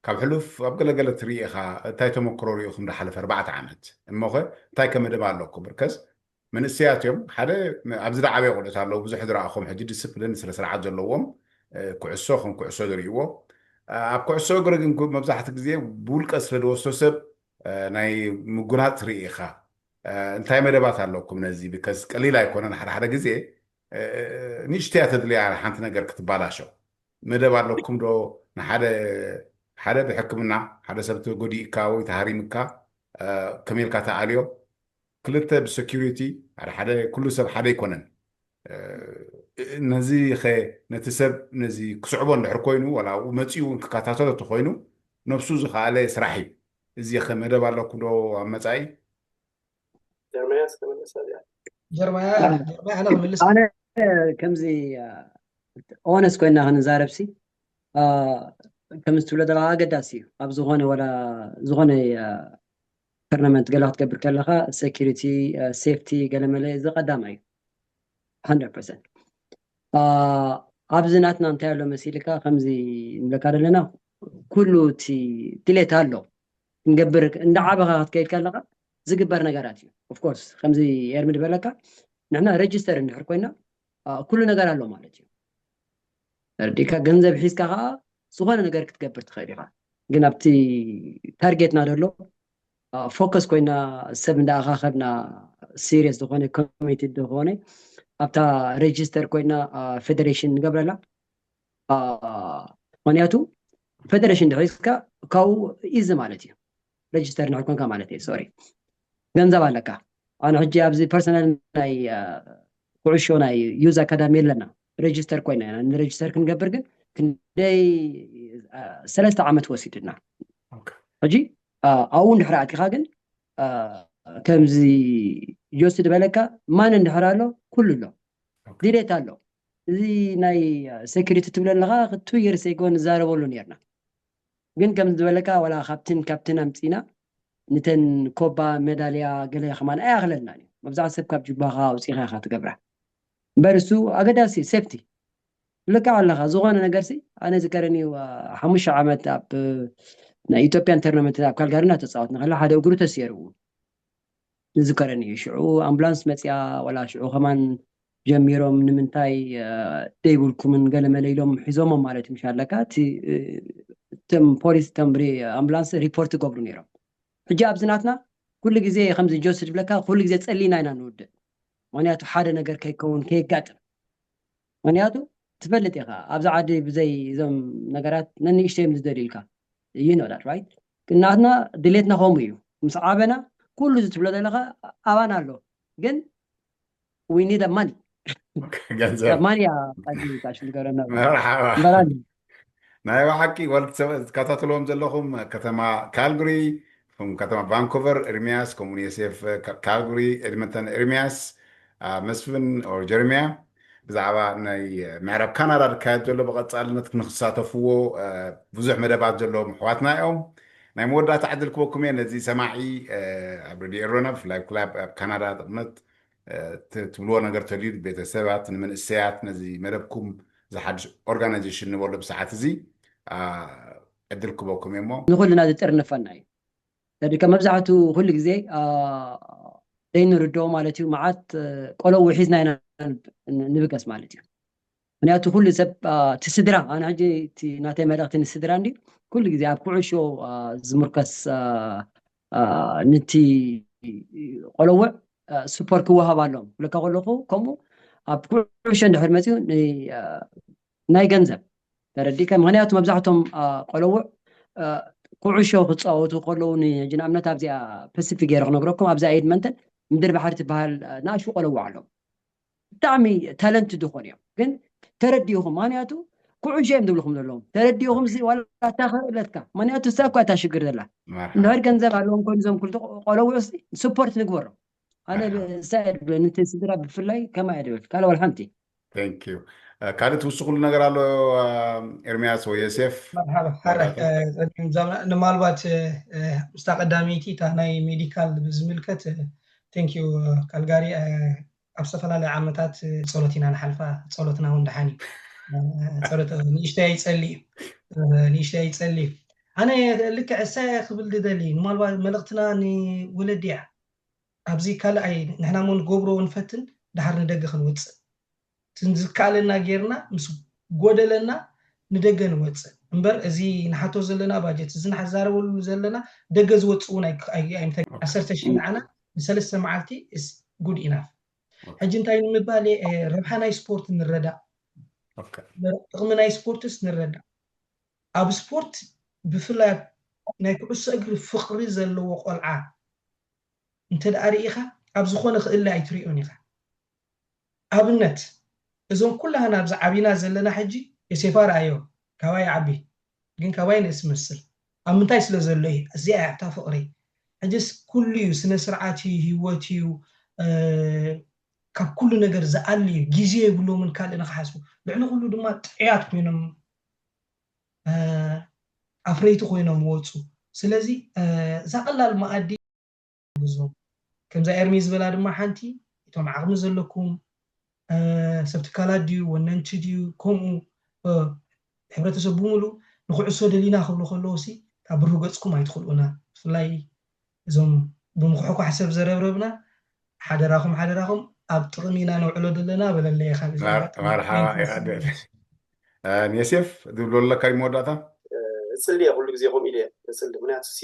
ካብ ሕሉፍ ኣብ ገለገለ ትርኢ ኢኻ እንታይ ተመክሮ ሪኢኹም ዝሓለፈ ኣርባዕተ ዓመት እሞኸ እንታይ ከመደብ ኣለኩም ርከስ መንእሰያት እዮም ሓደ ኣብዚ ዝዓበየ ቆልዑት ኣለዉ ብዙሕ ዝረኣኹም ሕጂ ዲስፕሊን ስነ ስርዓት ዘለዎም ኩዕሶ ከም ኩዕሶ ዝርእይዎ ኣብ ኩዕሶ እግሪ ግን መብዛሕቲ ግዜ ብውልቀ ስለ ዝወስዶ ሰብ ናይ ምጉናፅ ትርኢ ኢኻ እንታይ መደባት ኣለኩም ነዚ ብከስ ቀሊል ኣይኮነን ሓደ ሓደ ግዜ ንእሽተያ ተድልያ ሓንቲ ነገር ክትባላሾ መደብ ኣለኩም ዶ ንሓደ ሓደ ብሕክምና ሓደ ሰብ ተጎዲእካ ወይ ተሃሪምካ ከመልካ ተኣልዮ ክልተ ብሰኪሪቲ ሓደ ሓደ ኩሉ ሰብ ሓደ ኣይኮነን ነዚ ኸ ነቲ ሰብ ነዚ ክስዕቦ እንድሕር ኮይኑ ዋላ ኣብኡ መፂኡ እውን ክከታተሎ እንተኮይኑ ነብሱ ዝኸኣለ ስራሕ እዩ እዚ ኸ መደብ ኣለኩም ዶ ኣብ መፃኢ ጀርመያ እስከመለስ እዚኣ ጀርመያ ጀርመያ ኣነ ክምልስ ኣነ ከምዚ ኦነስ ኮይና ክንዛረብ ሲ ከምዚ ትብሎ ዘለካ ኣገዳሲ እዩ ኣብ ዝኾነ ወላ ዝኾነ ቶርናመንት ገለ ክትገብር ከለካ ሴኪሪቲ ሴፍቲ ገለመለ እዚ ቀዳማይ እዩ hundred percent። ኣብዚ ናትና እንታይ ኣሎ መሲልካ ከምዚ ንብለካ ዘለና ኩሉ እቲ ድሌት ኣሎ ክንገብር እንዳዓበኻ ክትከይድ ከለካ ዝግበር ነገራት እዩ። Of course ከምዚ ኤርሚ ዝበለካ ንሕና register እንድሕር ኮይና ኩሉ ነገር ኣሎ ማለት እዩ። ተረዲእካ ገንዘብ ሒዝካ ከዓ ዝኾነ ነገር ክትገብር ትኽእል ኢኻ። ግን ኣብቲ ታርጌትና ዘሎ focus ኮይና ሰብ እንዳኣኻኸብና serious ዝኾነ committed ዝኾነ ኣብታ register ኮይና federation ንገብረላ። ምክንያቱ federation ድሒዝካ ካብኡ easy ማለት እዩ። Register እንድሕር ኮንካ ማለት እዩ። Sorry ገንዘብ ኣለካ። ኣነ ሕጂ ኣብዚ personal ናይ ኩዕሾ ናይ youth academy ኣለና register ኮይና ኢና ን register ክንገብር ግን ክንደይ ሰለስተ ዓመት ወሲድና። ሕጂ ኣብኡ እንድሕር ኣቲኻ ግን ከምዚ ጆሲ ዝበለካ ማን እንድሕር ኣሎ ኩሉ ኣሎ ድሌት ኣሎ። እዚ ናይ security ትብሎ ኣለኻ two years ago ንዛረበሉ ነርና። ግን ከም ዝበለካ ዋላ ካብትን ካብትን ኣምፂና ንተን ኮባ ሜዳልያ ገለ ከማን ኣይኣኽለልናን እዩ። መብዛሕትኡ ሰብ ካብ ጅባኻ ኣውፂኻ ኢኻ ትገብራ። እምበር እሱ ኣገዳሲ safety ልክዕ ኣለኻ። ዝኾነ ነገር ሲ ኣነ ዝከረን እዩ። ሓሙሽተ ዓመት ኣብ ናይ ኢትዮጵያን tournament ኣብ ካልጋሪ እናተፃወትና ከላ ሓደ እግሩ ተስየርዎ ዝከረን እዩ። ሽዑ ኣምቡላንስ መፅያ ዋላ ሽዑ ከማን ጀሚሮም ንምንታይ ደይብልኩምን ገለመለ ኢሎም ሒዞሞም ማለት ምሽ ኣለካ። እቶም ፖሊስ እቶም ኣምቡላንስ ሪፖርት ይገብሩ ነይሮም። ሕጂ ኣብዚ ናትና ኩሉ ግዜ ከምዚ ጆስ ዝብለካ ኩሉ ግዜ ጸሊና ኢና ንውድእ። ምክንያቱ ሓደ ነገር ከይከውን ከየጋጥም ምክንያቱ ትፈልጥ ኢኻ ኣብዚ ዓዲ ብዘይ እዞም ነገራት ነንእሽተዮም ዝደልዩልካ you know that right? ናትና ድሌትና ከምኡ እዩ። ምስ ዓበና ኩሉ እዚ ትብሎ ዘለኻ ኣባና ኣሎ ግን we need money ገንዘብ money ኣሽልገረና ናይ ብሓቂ ወልድ ዝከታተልዎም ዘለኹም ከተማ ካልግሪ ከም ከተማ ቫንኮቨር ኤርሚያስ ከምኡ ዮሴፍ ካልግሪ ኤድመንተን ኤርሚያስ መስፍን ኦር ጀርሚያ ብዛዕባ ናይ ምዕራብ ካናዳ ዝካየድ ዘሎ ብቐፃልነት ንክሳተፍዎ ብዙሕ መደባት ዘለዎም ኣሕዋትና እዮም። ናይ መወዳእታ ዕድል ክበኩም እየ ነዚ ሰማዒ ኣብ ሬድዮ ኤሮና ብፍላይ ኣብ ካናዳ ጥቕመት ትብልዎ ነገር ተልዩ ቤተሰባት ንምንእሰያት ነዚ መደብኩም ዝሓድሽ ኦርጋናይዜሽን ንበሎ ብሰዓት እዚ ዕድል ክበኩም እየ እሞ ንኩልና ዝጥርንፈና እዩ። ተዲካ መብዛሕቱ ኩሉ ግዜ ዘይንርድኦ ማለት እዩ። መዓት ቆለዉ ሒዝና ኢና ንብገስ ማለት እዩ። ምክንያቱ ኩሉ ሰብ እቲ ስድራ ኣነ ሕጂ ናተይ መልእክቲ ንስድራ እንዲ ኩሉ ግዜ ኣብ ኩዕሾ ዝምርከስ ንቲ ቆለውዕ ስፖር ክወሃብ ኣሎም ብለካ ከለኹ ከምኡ ኣብ ኩዕሾ እንድሕር መፅኡ ናይ ገንዘብ ተረዲካ ምክንያቱ መብዛሕቶም ቆለውዕ ኩዕሾ ክፃወቱ ከለዉ ንኣብነት ኣብዚኣ ፐሲፊክ ገይረ ክነግረኩም ኣብዚኣ ኤድመንተን ምድር ባሕሪ ትበሃል ናእሹ ቆለውዕ ኣለዉ ብጣዕሚ ታለንት ድኾኑ እዮም ግን ተረዲኹም ምክንያቱ ኩዕሾ እዮም ዝብልኩም ዘለዎም ተረዲኹም እዚ ዋላ እታ ክእለትካ ምክንያቱ እሳ እኳ እታ ሽግር ዘላ እንድሕር ገንዘብ ኣለዎም ኮይኑ ዞም ክልተ ቆለውዕ ስፖርት ንግበሮም ኣነ ሳየድ ብለ ንቲ ስድራ ብፍላይ ከማ የድብል ካልእ ወላ ሓንቲ ካልእ ትውስኩሉ ነገር ኣሎ ኤርሚያስ ወይ ዮሴፍ ንማልባት ምስታ ቀዳመይቲ እታ ናይ ሜዲካል ብዝምልከት ቴንኪዩ ካልጋሪ ኣብ ዝተፈላለየ ዓመታት ጸሎት ኢና ንሓልፋ ጸሎትና እውን ደሓን እዩ ጸሎት ንእሽተይ ኣይጸሊ እዩ ንእሽተይ ኣይጸሊ እዩ ኣነ ልክዕ እሳይ ክብል ዝደሊ ንማልባት መልእክትና ንወለዲ እያ ኣብዚ ካልኣይ ንሕና ሞ ንገብሮ ንፈትን ድሓር ንደገ ክንወፅእ ዝከኣለና ጌርና ምስ ጎደለና ንደገ ንወፅእ እምበር እዚ ንሓቶ ዘለና ባጀት እዚ ንሓዛረበሉ ዘለና ደገ ዝወፅእ እውን ኣይምተገ ዓሰርተ ሺህ ንዓና ንሰለስተ መዓልቲ ጉድ ኢናፍ ሕጂ እንታይ ንምባል ረብሓ ናይ ስፖርት ንረዳእ ጥቕሚ ናይ ስፖርትስ ንረዳእ ኣብ ስፖርት ብፍላይ ናይ ኩዕሶ እግሪ ፍቕሪ ዘለዎ ቆልዓ እንተ ደኣ ርኢኻ ኣብ ዝኾነ ክእለ ኣይትሪኦን ኢኻ ኣብነት እዞም ኩላህና ኣብዚ ዓቢና ዘለና ሕጂ የሴፋ ረኣዮ ካባይ ዓቢ ግን ካባይ ንእስ መስል ኣብ ምንታይ ስለ ዘሎ እዩ እዚኣ እያ እታ ፍቕሪ ሕጅስ ኩሉ እዩ ስነ ስርዓት እዩ ህይወት እዩ ካብ ኩሉ ነገር ዝኣሊ እዩ ግዜ የብሎምን ካልእ ንክሓስቡ ልዕሊ ኩሉ ድማ ጥዕያት ኮይኖም ኣፍረይቲ ኮይኖም ወፁ ስለዚ እዛ ቀላል መኣዲ ግዞም ከምዛ ኤርሚ ዝበላ ድማ ሓንቲ እቶም ዓቕሚ ዘለኩም ሰብ ትካላት ድዩ፣ ወነንቲ ድዩ፣ ከምኡ ሕብረተሰብ ብምሉ ንኩዕሶ ደሊና ክብሉ ከለዉ ሲ ኣብ ብሩህ ገፅኩም ኣይትኽልኡና። ብፍላይ እዞም ብምኩሕኳሕ ሰብ ዘረብረብና ሓደራኹም ሓደራኹም ኣብ ጥቕሚ ኢና ነውዕሎ ዘለና በለለየ። ካብ መርሓባ። ዮሴፍ ዝብሎ ኣለካ መወዳእታ? እፅሊ እየ ኩሉ ግዜ ከምኡ ኢለ እየ እፅሊ። ምክንያቱ ሲ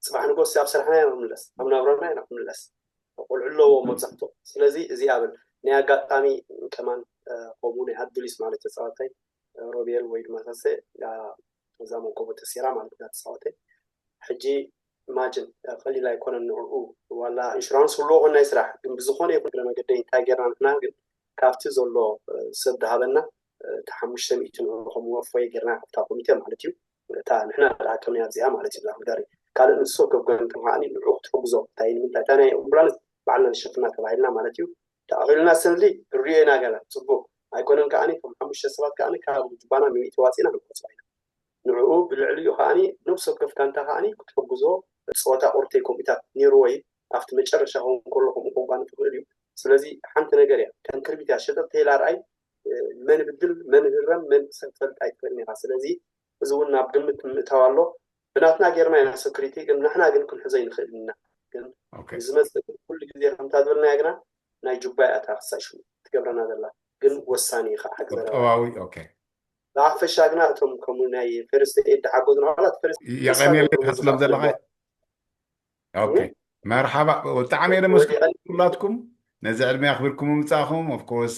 ፅባሕ ንጎስ ኣብ ስራሕና ኢና ክምለስ፣ ኣብ ናብራና ኢና ክምለስ። ቆልዑ ኣለዎ መብዛሕትኦም። ስለዚ እዚ ኣብል ናይ ኣጋጣሚ ከማን ከምኡ ናይ ኣዱሊስ ማለት ተፃዋታይ ሮቤል ወይ ድማ ሳሰ እዛ መንኮቦ ተሲራ ማለት እዛ ተፃዋታይ ሕጂ ማጅን ቀሊል ኣይኮነን። ንዕኡ ዋላ ኢንሹራንስ ክህልዎ ኮን ናይ ስራሕ ግን ብዝኾነ ይኹን እግረ መገደይ እንታይ ጌርና ንሕና ግን ካብቲ ዘሎ ሰብ ዝሃበና እቲ ሓሙሽተ ሚእቲ ንዕኡ ከም ወፈየ ጌርና ካብታ ኮሚቴ ማለት እዩ። እታ ንሕና ዝኣተናያ እዚኣ ማለት እዩ። ዛግዳሪ ካልእ ንሱ ከጎንቶም ከዓኒ ንዕኡ ክትሕግዞ እንታይ ንምንታይ እታ ናይ ኣምቡላንስ ባዕልና ንሸፍና ተባሂልና ማለት እዩ። ተኣኺልና ሰንሊ ሪዮ ኢና ገና ፅቡቅ ኣይኮነን። ከዓኒ ከም ሓሙሽተ ሰባት ከዓኒ ካብ ጁባና ሚእቲ ዋፂና ክንቆፅራ ኢና። ንዕኡ ብልዕሊኡ ከዓኒ ነብሲ ወከፍ ጋንታ ከዓኒ ክትሕግዞ ፀወታ ቁርተይ ከምኡታት ነይርዎ እዩ። ኣብቲ መጨረሻ ክኸውን ከሎ ከምኡ ከምኳን ትኽእል እዩ። ስለዚ ሓንቲ ነገር እያ ከም ክርቢት እያ ሸጠጥ ተይላ ርኣይ መን ብድል መን ህረም መን ሰብ ትፈልጥ ኣይትኽእልን ኢኻ። ስለዚ እዚ እውን ናብ ግምት ምእታው ኣሎ። ብናትና ጌርና ኢና ሰኩሪቲ ግን ንሕና ግን ክንሕዞ ይንኽእል ኢና። ግን ኦኬ። ንዝመፅእ ግን ኩሉ ግዜ ከምታ ዝበልናያ ግና ናይ ጁባ እያ እታ ክሳይ ሽሙ ትገብረና ዘላ ግን ወሳኒ እዩ ከዓ ሓግዘና ቁጠባዊ። ኦኬ። ብሓፈሻ ግና እቶም ከምኡ ናይ ፈርስት ኤድ ሓገዙ ንባላት ፈርስት የቐንየለይ ትኸፍሎም ዘለኻ። ኦኬ። መርሓባ። ብጣዕሚ እየ ደመስኩ ኩላትኩም ነዚ ዕድመ ኣኽቢርኩም ምምፃእኹም። ኦፍኮርስ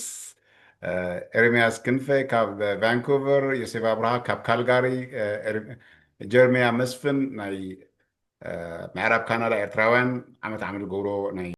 ኤርሚያስ ክንፈ ካብ ቫንኩቨር፣ ዮሴፍ ኣብርሃ ካብ ካልጋሪ፣ ጀርሚያ መስፍን ናይ ምዕራብ ካናዳ ኤርትራውያን ዓመት ዓመት ዝገብሮ ናይ